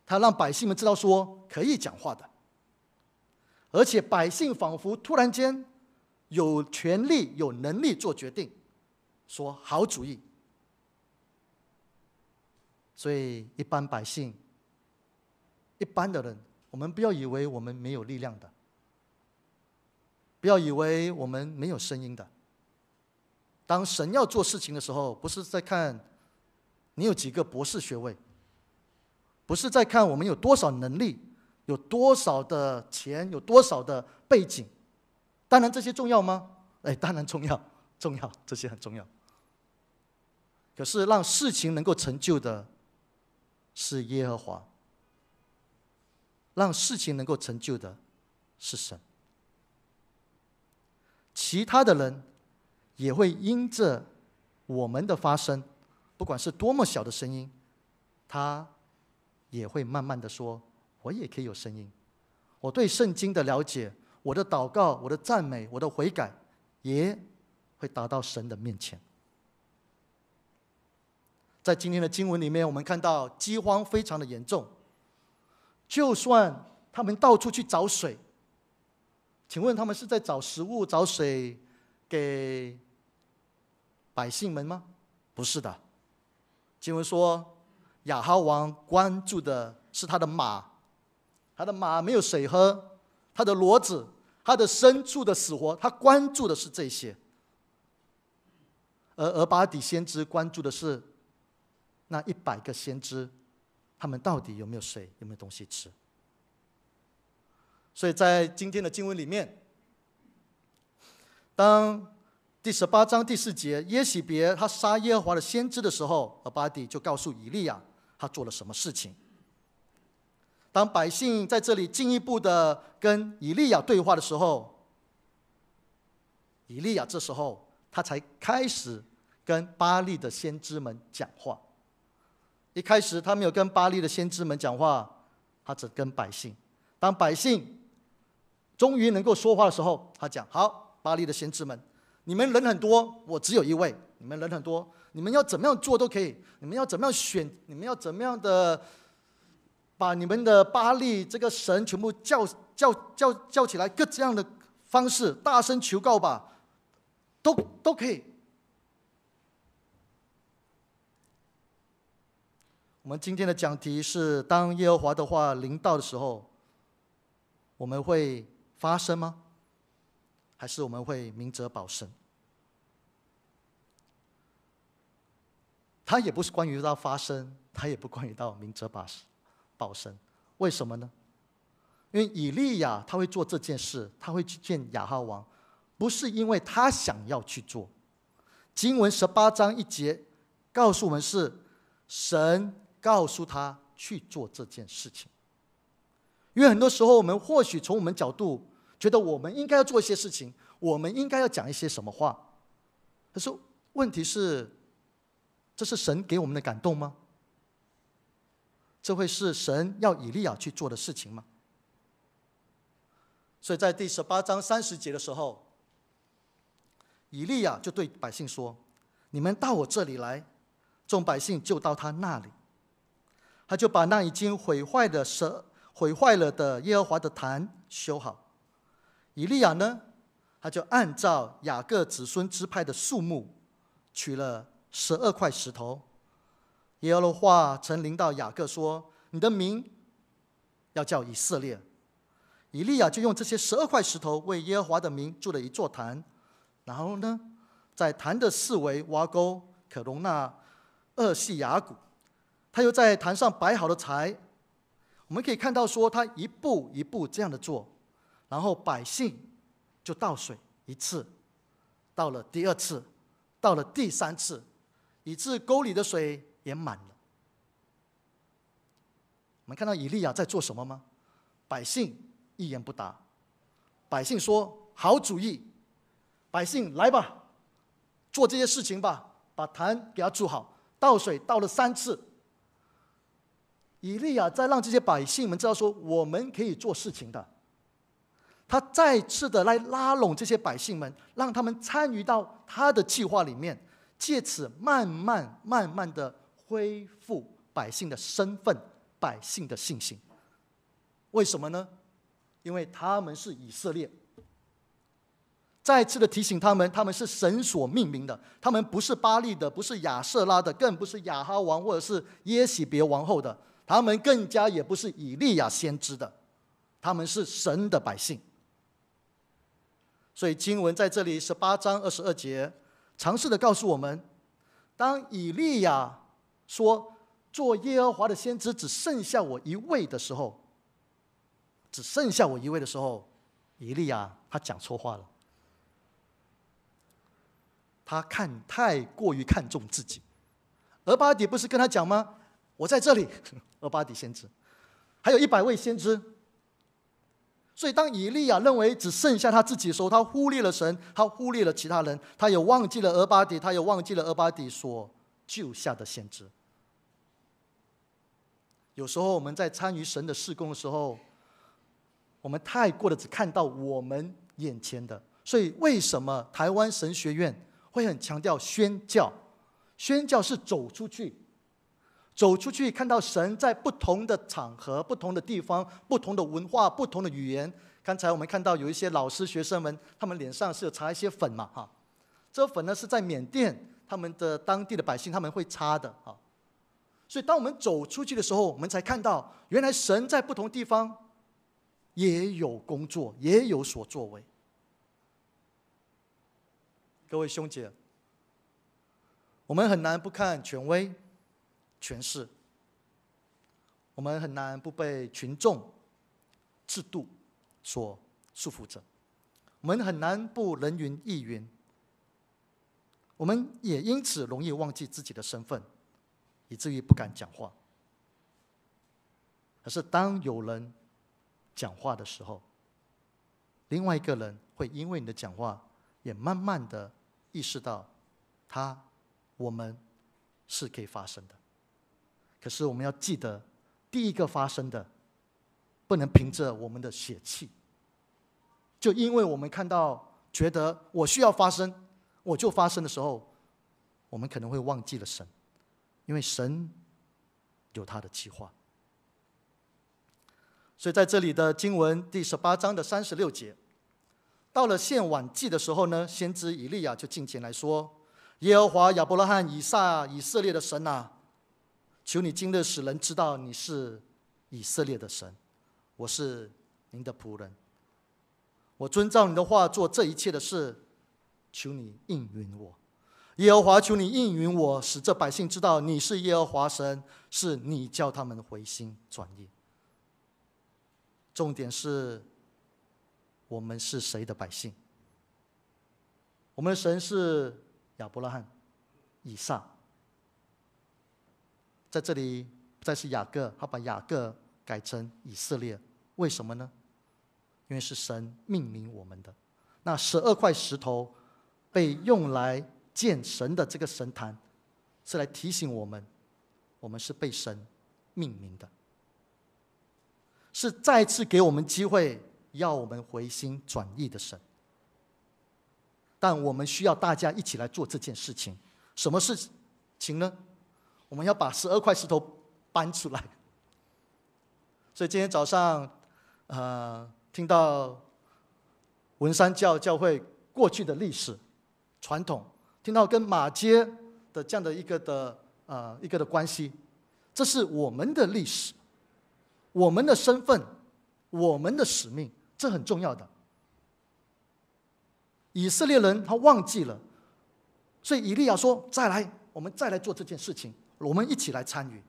他让百姓们知道说可以讲话的，而且百姓仿佛突然间有权力、有能力做决定，说好主意。所以一般百姓一般的人，我们不要以为我们没有力量的，不要以为我们没有声音的。当神要做事情的时候，不是在看你有几个博士学位，不是在看我们有多少能力，有多少的钱，有多少的背景。当然这些重要吗？哎，当然重要，重要，这些很重要。可是让事情能够成就的是耶和华，让事情能够成就的是神。其他的人也会因着我们的发声，不管是多么小的声音，他也会慢慢的说：“我也可以有声音。我对圣经的了解，我的祷告，我的赞美，我的悔改，也会达到神的面前。”在今天的经文里面，我们看到饥荒非常的严重。就算他们到处去找水，请问他们是在找食物、找水给百姓们吗？不是的。经文说，亚哈王关注的是他的马，他的马没有水喝，他的骡子，他的牲畜的死活，他关注的是这些。而俄巴底先知关注的是那100个先知，他们到底有没有水，有没有东西吃？所以在今天的经文里面，当第18章第4节耶洗别他杀耶和华的先知的时候，俄巴底就告诉以利亚他做了什么事情。当百姓在这里进一步的跟以利亚对话的时候，以利亚这时候他才开始跟巴力的先知们讲话。一开始他没有跟巴力的先知们讲话，他只跟百姓。当百姓终于能够说话的时候，他讲：“好，巴力的先知们，你们人很多，我只有一位。你们人很多，你们要怎么样做都可以，你们要怎么样选，你们要怎么样的把你们的巴力这个神全部叫起来，各这样的方式大声求告吧，都可以。”我们今天的讲题是：当耶和华的话临到的时候，我们会发声吗？还是我们会明哲保身？他也不是关于到发声，他也不关于到明哲保身。为什么呢？因为以利亚他会做这件事，他会去见亚哈王，不是因为他想要去做。经文18章1节告诉我们是神告诉他去做这件事情。因为很多时候，我们或许从我们角度觉得我们应该要做一些事情，我们应该要讲一些什么话。可是问题是，这是神给我们的感动吗？这会是神要以利亚去做的事情吗？所以在第18章30节的时候，以利亚就对百姓说：“你们到我这里来。”众百姓就到他那里，他就把那已经毁坏了的耶和华的坛修好。以利亚呢，他就按照雅各子孙支派的数目，取了12块石头。耶和华曾临到雅各说：“你的名要叫以色列。”以利亚就用这些十二块石头为耶和华的名筑了一座坛，然后呢，在坛的四围挖沟，可容纳2细亚谷。他又在坛上摆好了柴。我们可以看到，说他一步一步这样的做，然后百姓就倒水一次，倒了第二次，倒了第三次，以致沟里的水也满了。我们看到以利亚在做什么吗？百姓一言不答。百姓说：“好主意，百姓来吧，做这些事情吧，把坛给他筑好，倒水倒了三次。”以利亚在让这些百姓们知道说，我们可以做事情的。他再次的来拉拢这些百姓们，让他们参与到他的计划里面，借此慢慢慢慢的恢复百姓的身份、百姓的信心。为什么呢？因为他们是以色列。再次的提醒他们，他们是神所命名的，他们不是巴力的，不是亚舍拉的，更不是亚哈王或者是耶洗别王后的。他们更加也不是以利亚先知的，他们是神的百姓。所以经文在这里18章22节，尝试的告诉我们：当以利亚说做耶和华的先知只剩下我一位的时候，只剩下我一位的时候，以利亚他讲错话了。他看太过于看重自己。俄巴底不是跟他讲吗？我在这里，俄巴底先知，还有100位先知。所以当以利亚认为只剩下他自己的时候，他忽略了神，他忽略了其他人，他也忘记了俄巴底，他也忘记了俄巴底所救下的先知。有时候我们在参与神的事工的时候，我们太过的只看到我们眼前的。所以为什么台湾神学院会很强调宣教？宣教是走出去，走出去看到神在不同的场合、不同的地方、不同的文化、不同的语言。刚才我们看到有一些老师、学生们，他们脸上是有擦一些粉嘛，哈，这粉呢是在缅甸他们的当地的百姓他们会擦的，哈。所以当我们走出去的时候，我们才看到原来神在不同地方也有工作，也有所作为。各位兄姐，我们很难不看权威、权势，我们很难不被群众、制度所束缚着，我们很难不人云亦云，我们也因此容易忘记自己的身份，以至于不敢讲话。可是当有人讲话的时候，另外一个人会因为你的讲话，也慢慢的意识到，他、我们是可以发声的。可是我们要记得，第一个发声的，不能凭着我们的血气，就因为我们看到觉得我需要发声，我就发声的时候，我们可能会忘记了神，因为神有他的计划。所以在这里的经文第18章的36节，到了献晚祭的时候呢，先知以利亚就进前来说：“耶和华亚伯拉罕、以撒、以色列的神啊，求你今日使人知道你是以色列的神，我是您的仆人，我遵照你的话做这一切的事，求你应允我。耶和华，求你应允我，使这百姓知道你是耶和华神，是你叫他们回心转意。”重点是，我们是谁的百姓？我们的神是亚伯拉罕、以撒，在这里不再是雅各，他把雅各改成以色列，为什么呢？因为是神命名我们的。那12块石头被用来建神的这个神坛，是来提醒我们，我们是被神命名的，是再次给我们机会，要我们回心转意的神。但我们需要大家一起来做这件事情。什么事情呢？我们要把十二块石头搬出来。所以今天早上，听到文山教会过去的历史传统，听到跟马偕的这样的一个的关系，这是我们的历史，我们的身份，我们的使命，这很重要的。以色列人他忘记了，所以以利亚说：“再来，我们再来做这件事情，我们一起来参与，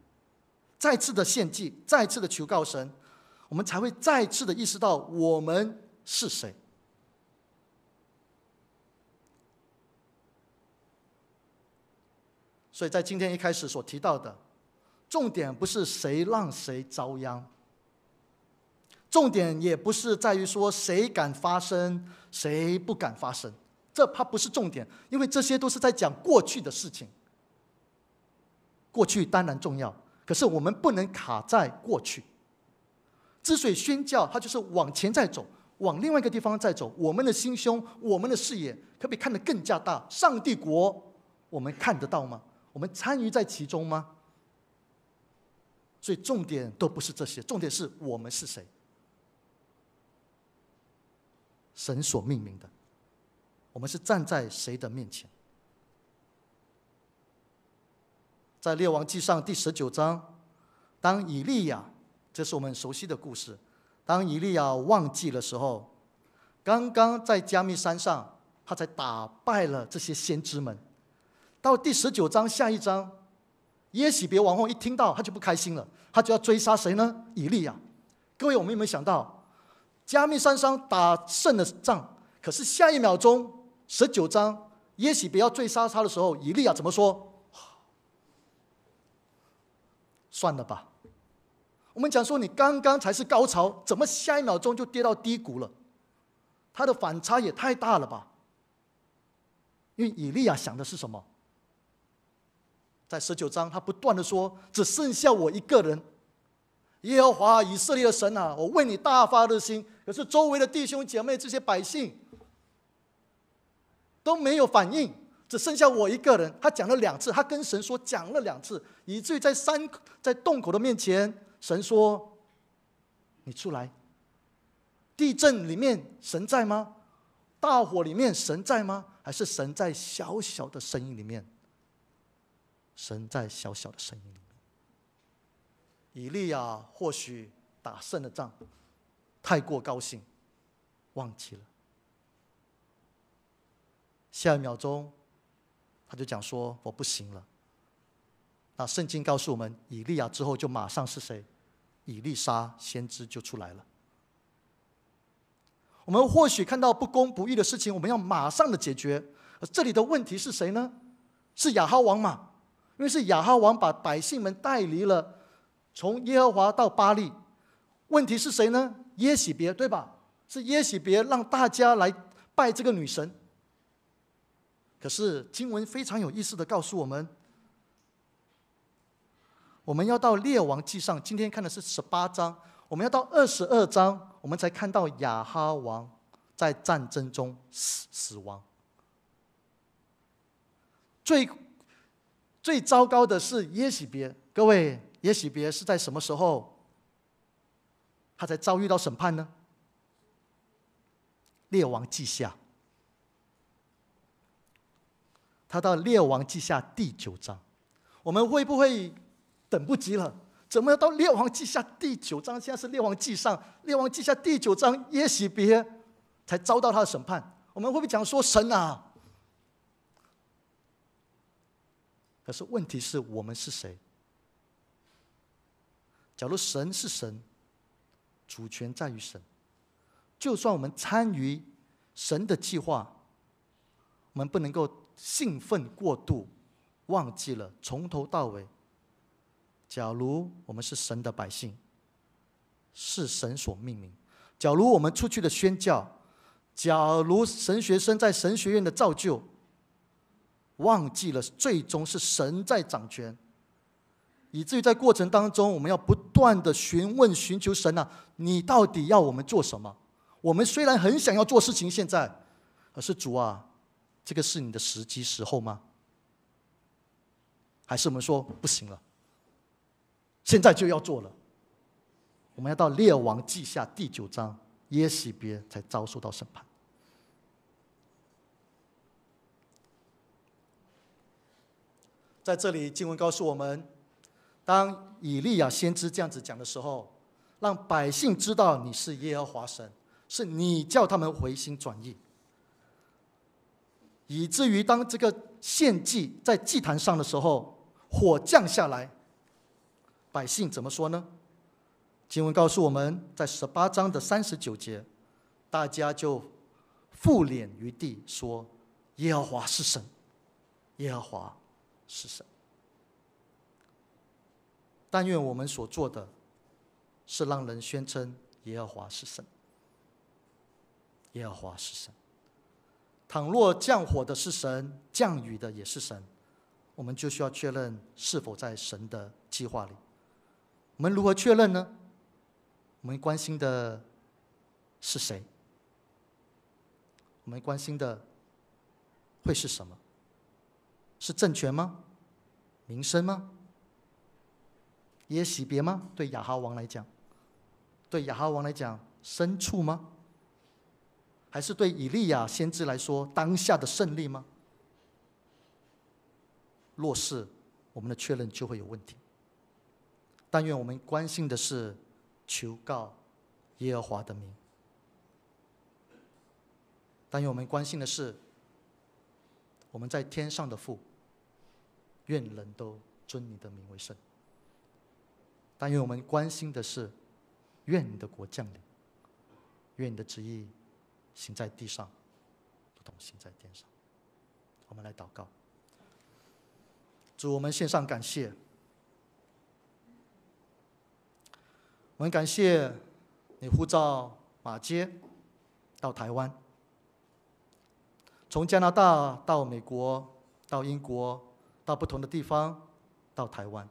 再次的献祭，再次的求告神，我们才会再次的意识到我们是谁。”所以在今天一开始所提到的，重点不是谁让谁遭殃。重点也不是在于说谁敢发声，谁不敢发声，这它不是重点，因为这些都是在讲过去的事情。过去当然重要，可是我们不能卡在过去。之所以宣教，它就是往前在走，往另外一个地方在走。我们的心胸，我们的视野，可不可以看得更加大？上帝国，我们看得到吗？我们参与在其中吗？所以重点都不是这些，重点是我们是谁。神所命名的，我们是站在谁的面前？在列王纪上第19章当以利亚，这是我们熟悉的故事。当以利亚忘记的时候，刚刚在迦密山上，他才打败了这些先知们。到第19章下一章，耶洗别王后一听到，他就不开心了，他就要追杀谁呢？以利亚。各位，我们有没有想到，迦密山上打胜了仗，可是下一秒钟，十九章耶洗别要追杀他的时候，以利亚怎么说？算了吧。我们讲说，你刚刚才是高潮，怎么下一秒钟就跌到低谷了？他的反差也太大了吧？因为以利亚想的是什么？在十九章，他不断的说：“只剩下我一个人，耶和华以色列的神啊，我为你大发热心。”可是周围的弟兄姐妹这些百姓都没有反应，只剩下我一个人。他讲了两次，他跟神说讲了两次，以至于在洞口的面前，神说：“你出来。”地震里面神在吗？大火里面神在吗？还是神在小小的声音里面？神在小小的声音里面。以利亚或许打胜了仗，太过高兴，忘记了。下一秒钟，他就讲说：“我不行了。”那圣经告诉我们，以利亚之后就马上是谁？以利沙先知就出来了。我们或许看到不公不义的事情，我们要马上的解决。而这里的问题是谁呢？是亚哈王嘛？因为是亚哈王把百姓们带离了，从耶和华到巴力。问题是谁呢？耶洗别，对吧？是耶洗别让大家来拜这个女神。可是经文非常有意思的告诉我们，我们要到列王纪上，今天看的是18章，我们要到22章，我们才看到亚哈王在战争中死亡。最最糟糕的是耶洗别，各位，耶洗别是在什么时候他才遭遇到审判呢？列王纪下，他到列王纪下第九章，我们会不会等不及了？怎么要到列王纪下第九章？现在是列王纪上，列王纪下第九章，耶洗别才遭到他的审判。我们会不会讲说神啊？可是问题是我们是谁？假如神是神，主权在于神，就算我们参与神的计划，我们不能够兴奋过度，忘记了从头到尾。假如我们是神的百姓，是神所命名；假如我们出去的宣教，假如神学生在神学院的造就，忘记了最终是神在掌权，以至于在过程当中，我们要不断的询问、寻求神啊，你到底要我们做什么？我们虽然很想要做事情，现在，可是主啊，这个是你的时机时候吗？还是我们说不行了？现在就要做了。我们要到列王纪下第九章，耶洗别才遭受到审判。在这里，经文告诉我们，当以利亚先知这样子讲的时候，让百姓知道你是耶和华神，是你叫他们回心转意，以至于当这个献祭在祭坛上的时候，火降下来，百姓怎么说呢？经文告诉我们在18章的39节，大家就覆脸于地，说：“耶和华是神，耶和华是神。”但愿我们所做的，是让人宣称耶和华是神，耶和华是神。倘若降火的是神，降雨的也是神，我们就需要确认是否在神的计划里。我们如何确认呢？我们关心的是谁？我们关心的会是什么？是政权吗？民生吗？耶洗别吗？对亚哈王来讲，对亚哈王来讲，牲畜吗？还是对以利亚先知来说，当下的胜利吗？若是，我们的确认就会有问题。但愿我们关心的是求告耶和华的名。但愿我们关心的是我们在天上的父，愿人都尊你的名为圣。但愿我们关心的是，愿你的国降临，愿你的旨意行在地上，如同行在天上。我们来祷告。主，我们献上感谢，我们感谢你呼召马偕到台湾，从加拿大到美国，到英国，到不同的地方，到台湾，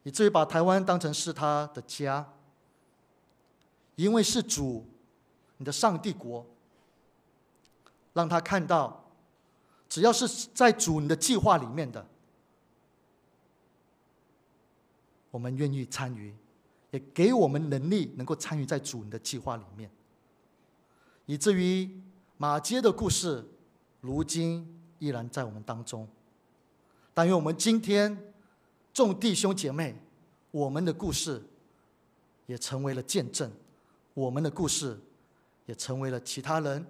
以至于把台湾当成是他的家，因为是主，你的上帝国，让他看到，只要是在主你的计划里面的，我们愿意参与，也给我们能力能够参与在主你的计划里面，以至于马偕的故事，如今依然在我们当中。但愿我们今天众弟兄姐妹，我们的故事也成为了见证，我们的故事也成为了其他人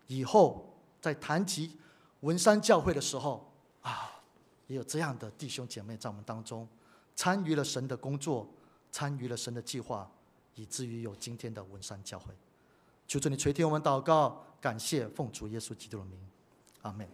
以后在谈及文山教会的时候啊，也有这样的弟兄姐妹在我们当中参与了神的工作，参与了神的计划，以至于有今天的文山教会。求主你垂听我们祷告，感谢奉主耶稣基督的名，阿们。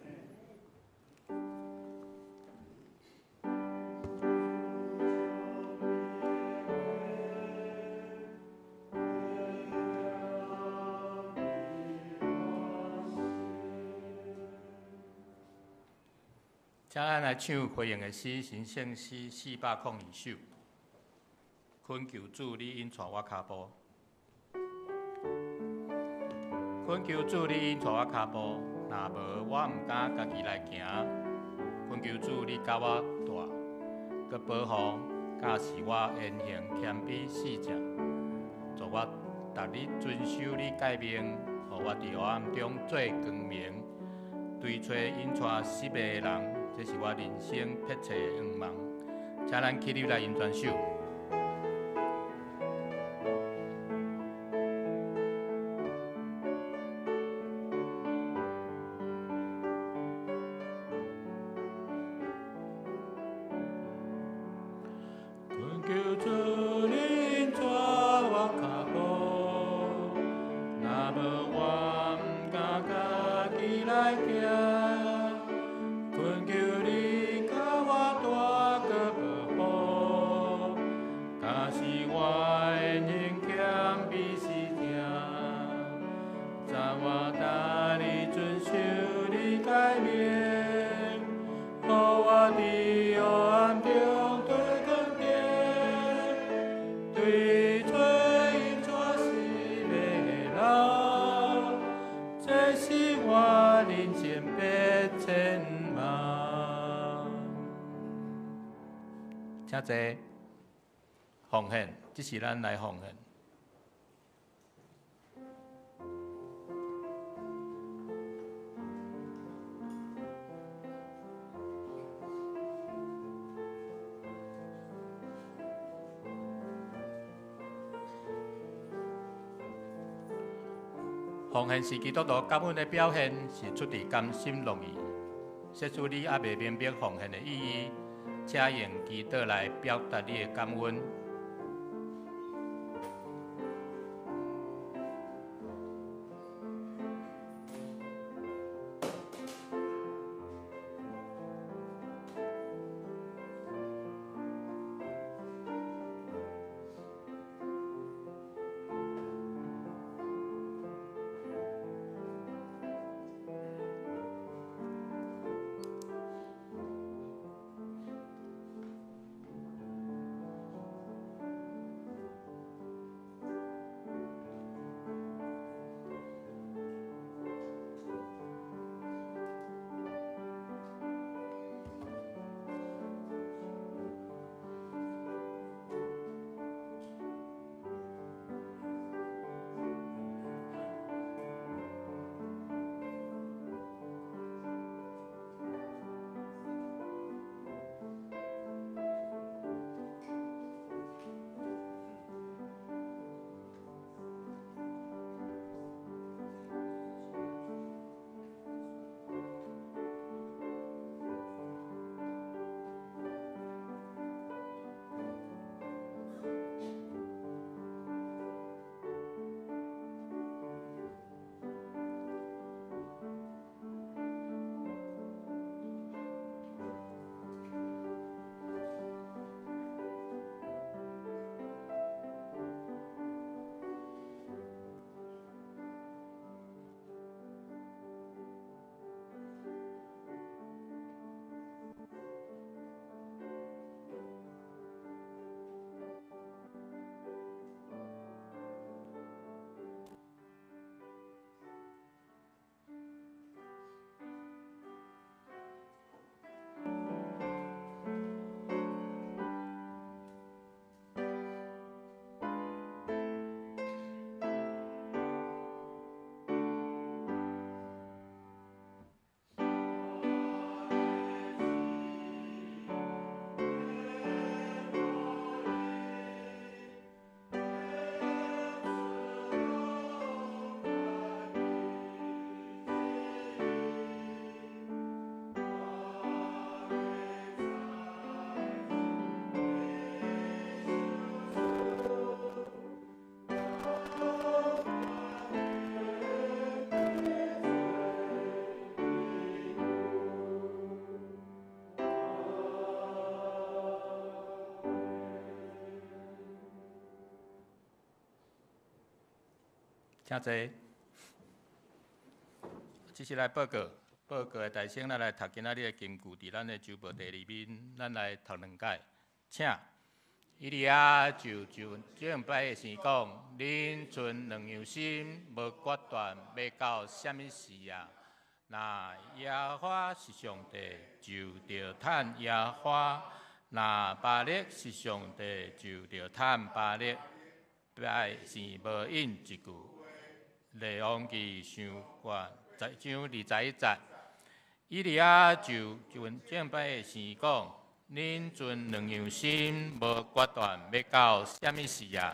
请咱来唱回应的诗，神圣诗402首。恳求主，你引带我脚步。恳求主，你引带我脚步，若无我毋敢家己来行。恳求主，你佮我带，阁保护，教示我言行谦卑四正，助我逐日遵守你诫命，予我伫黑暗中做光明，对找引带失迷的人。这是我人生迫切的愿望，请咱起立来引全首。恳求主引带我脚步，若无我毋敢家己来行。恳求你佮我带阁保护，教示我言行谦卑实正，赞我逐日遵守你诫命，予我伫黑暗中做光点，对找引带失迷的人，这是我人生迫切愿望。请坐，奉献，这是咱来奉献。奉献是基督徒感恩的表现，是出自甘心乐意。假使你犹未明白奉献的意义，请用祈祷来表达你的感恩。请坐。这是来报告，报告的大声，咱来读今仔日的金句，伫咱的周报第二面，咱来读两解，请。以利亚就上摆的神讲：恁存两样心，无决断，欲到啥物时啊？若耶和华是上帝，就著趁耶和华；若巴力是上帝，就著趁巴力。百姓无应一句。列王记上卷10章21节。以利亚就上摆的神讲：恁存两样心，无决断，欲到啥物时啊？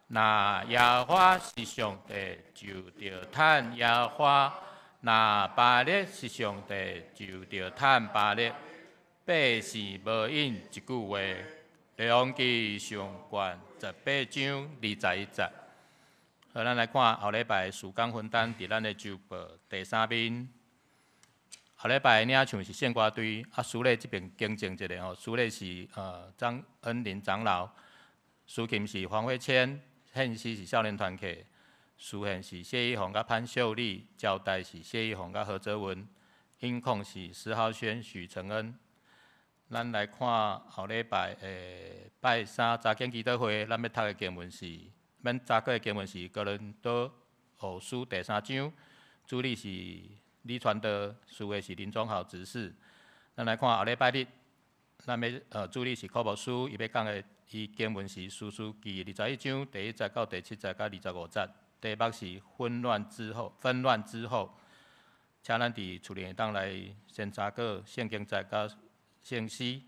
若耶和华是上帝，就著趁耶和华；若巴力是上帝，就著趁巴力。百姓无应一句话。列王记上卷18章21节。好，咱来看后礼拜事工分担，伫咱的周报第三面。后礼拜领唱是圣歌队，啊，司礼这边更正一下吼，司礼是张恩林长老，司琴是黄慧谦，献诗是少年团契，司献是谢一红佮潘秀丽，招待是谢一红佮何泽文，音控是施浩轩、许承恩。咱来看后礼拜的拜三查经祈祷会，咱欲读的经文是，咱查过的经文是哥林多后书第三章，主日是李传德，司的是林忠豪执事。咱来看后礼拜日，咱欲主日是柯牧师，伊欲讲的伊经文是士师记21章第1节到第7节佮25节，题目是混乱之后，纷乱之后。请咱伫厝里会当来先查过圣经节佮圣诗。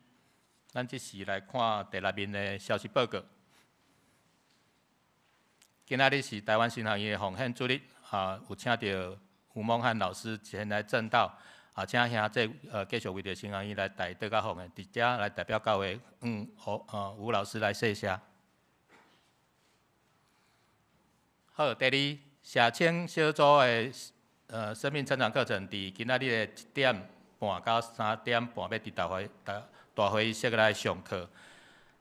咱这时来看第六面的消息报告。今仔日是台湾神学院的奉献主日，啊，有请著吴孟汉老师前来证道，啊，请兄弟继续为著神学院来代祷佮奉献，伫遮来代表教会，吴老师来谢谢。好，第二，社青小组的生命成长课程，伫今仔日的1点半到3点半，欲伫大会议室来上课。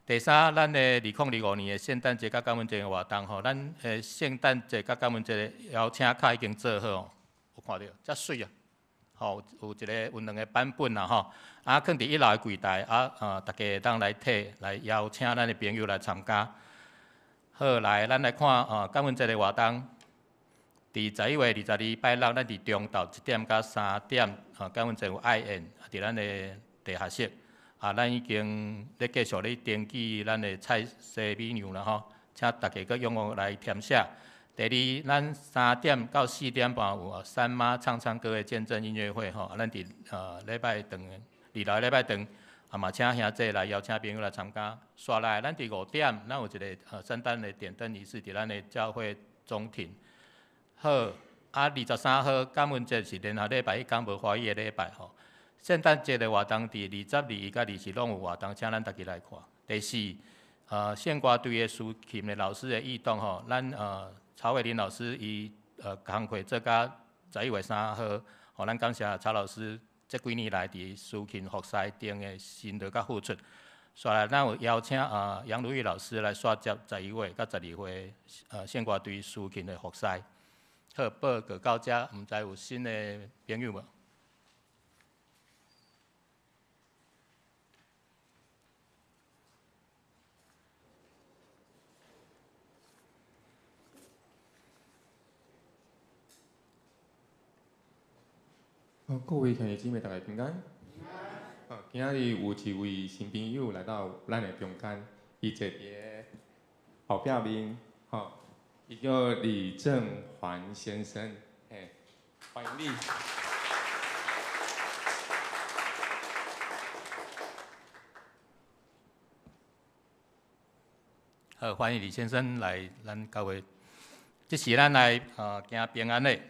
第三，咱的2025年的圣诞节佮感恩节的活动吼，咱的圣诞节佮感恩节的邀请卡已经做好哦，有看著，遮媠啊，吼，有一个有两个版本啦吼，啊，囥伫一楼的柜台，啊，大家会当来提来邀请咱的朋友来参加。好，来，咱来看感恩节的活动，伫11月22拜六，咱伫中昼1点到3点，感恩节有爱宴，伫咱的地下室。啊，咱已经咧继续咧登记咱的菜西米娘啦吼，请大家阁踊跃来填写。第二，咱3点到4点半有三妈唱唱歌的见证音乐会吼，咱伫礼拜堂，二楼礼拜堂，啊嘛请兄弟来邀请朋友来参加。煞来，咱伫5点，咱有一个圣诞的点灯仪式伫咱的教会中庭。好，啊23号感恩节是连续礼拜一工无华语的礼拜吼。圣诞节的活动伫22、佮24拢有活动，请咱大家来看。第四，圣歌队的司琴的老师的异动吼，咱曹伟林老师伊工课做到11月3号，吼，咱感谢曹老师这几年来伫司琴服侍顶的辛劳佮付出。煞来，咱有邀请杨如玉老师来煞接11月佮12月圣歌队司琴的服侍。好，报告到遮，毋知有新的朋友无？各位兄弟姊妹，大家平安。今仔日有一位新朋友来到咱的中间，伊坐伫后壁面，吼，伊叫李正环先生，嘿，欢迎你。好，欢迎李先生来咱教会。这时咱来行平安礼，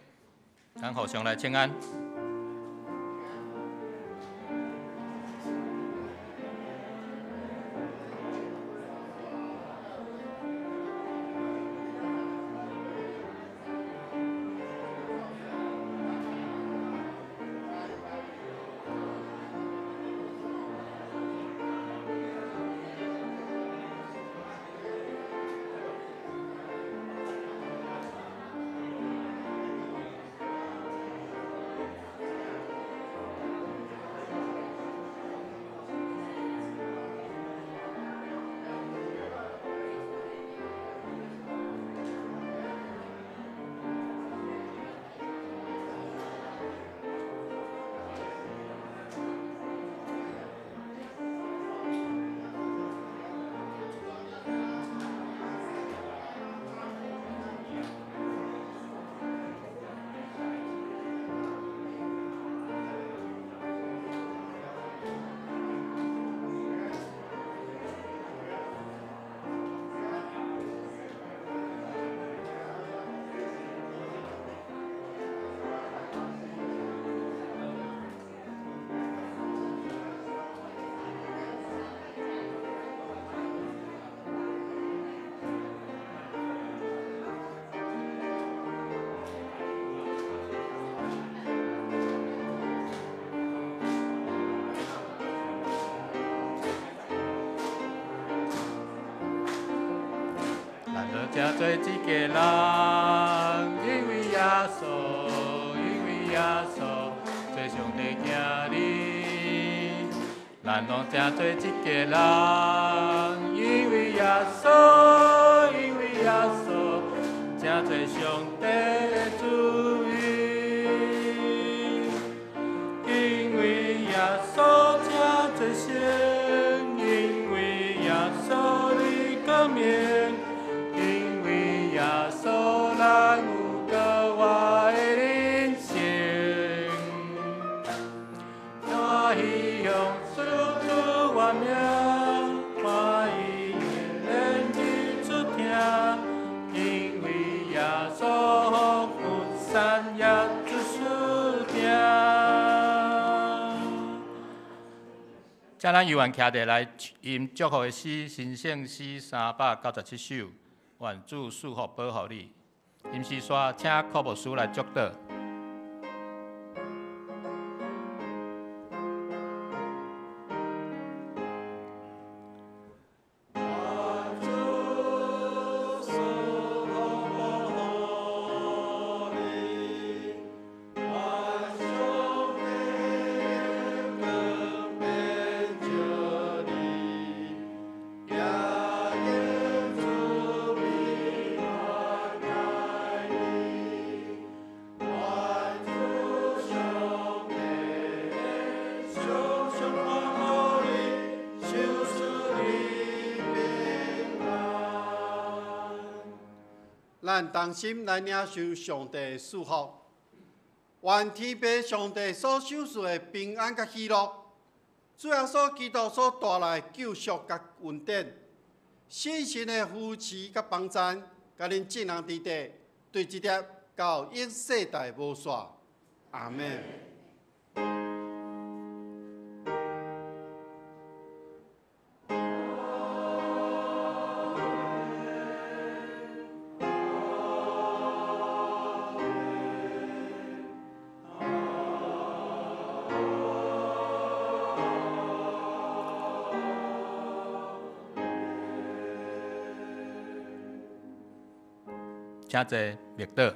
咱互相来请安。真做一个人，因为耶稣，因为耶稣，做上帝囝儿。咱拢真做一个人，因为耶稣，因为耶稣，真做上帝的子民。因为耶稣真做圣，因为耶稣的光明，因为耶稣咱有阁活的人生。欢喜向主主我名，欢喜连日出听，因为耶稣福善也出听。请咱犹原徛伫来吟祝福的诗，神圣诗397首，愿主赐福保护你。吟诗煞，请柯牧师来祝祷。咱同心来领受上帝的祝福，愿天父上帝所赏赐的平安佮喜乐，主耶稣基督所带来的救赎佮恩典，圣神的扶持佮帮赞，佮恁众人伫地，对这粒到永世代无煞。阿们。请坐，默祷。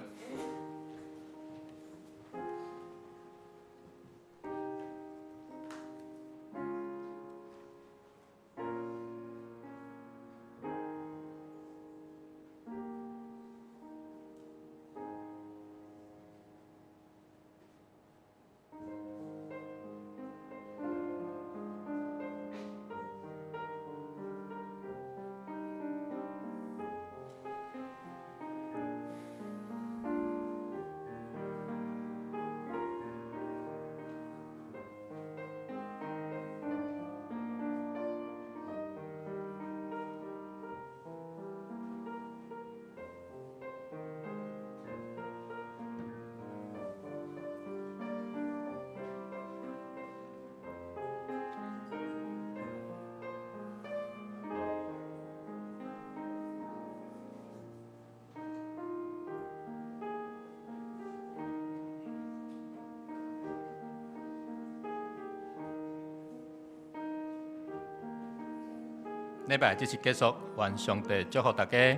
礼拜正式结束，愿上帝祝福大家。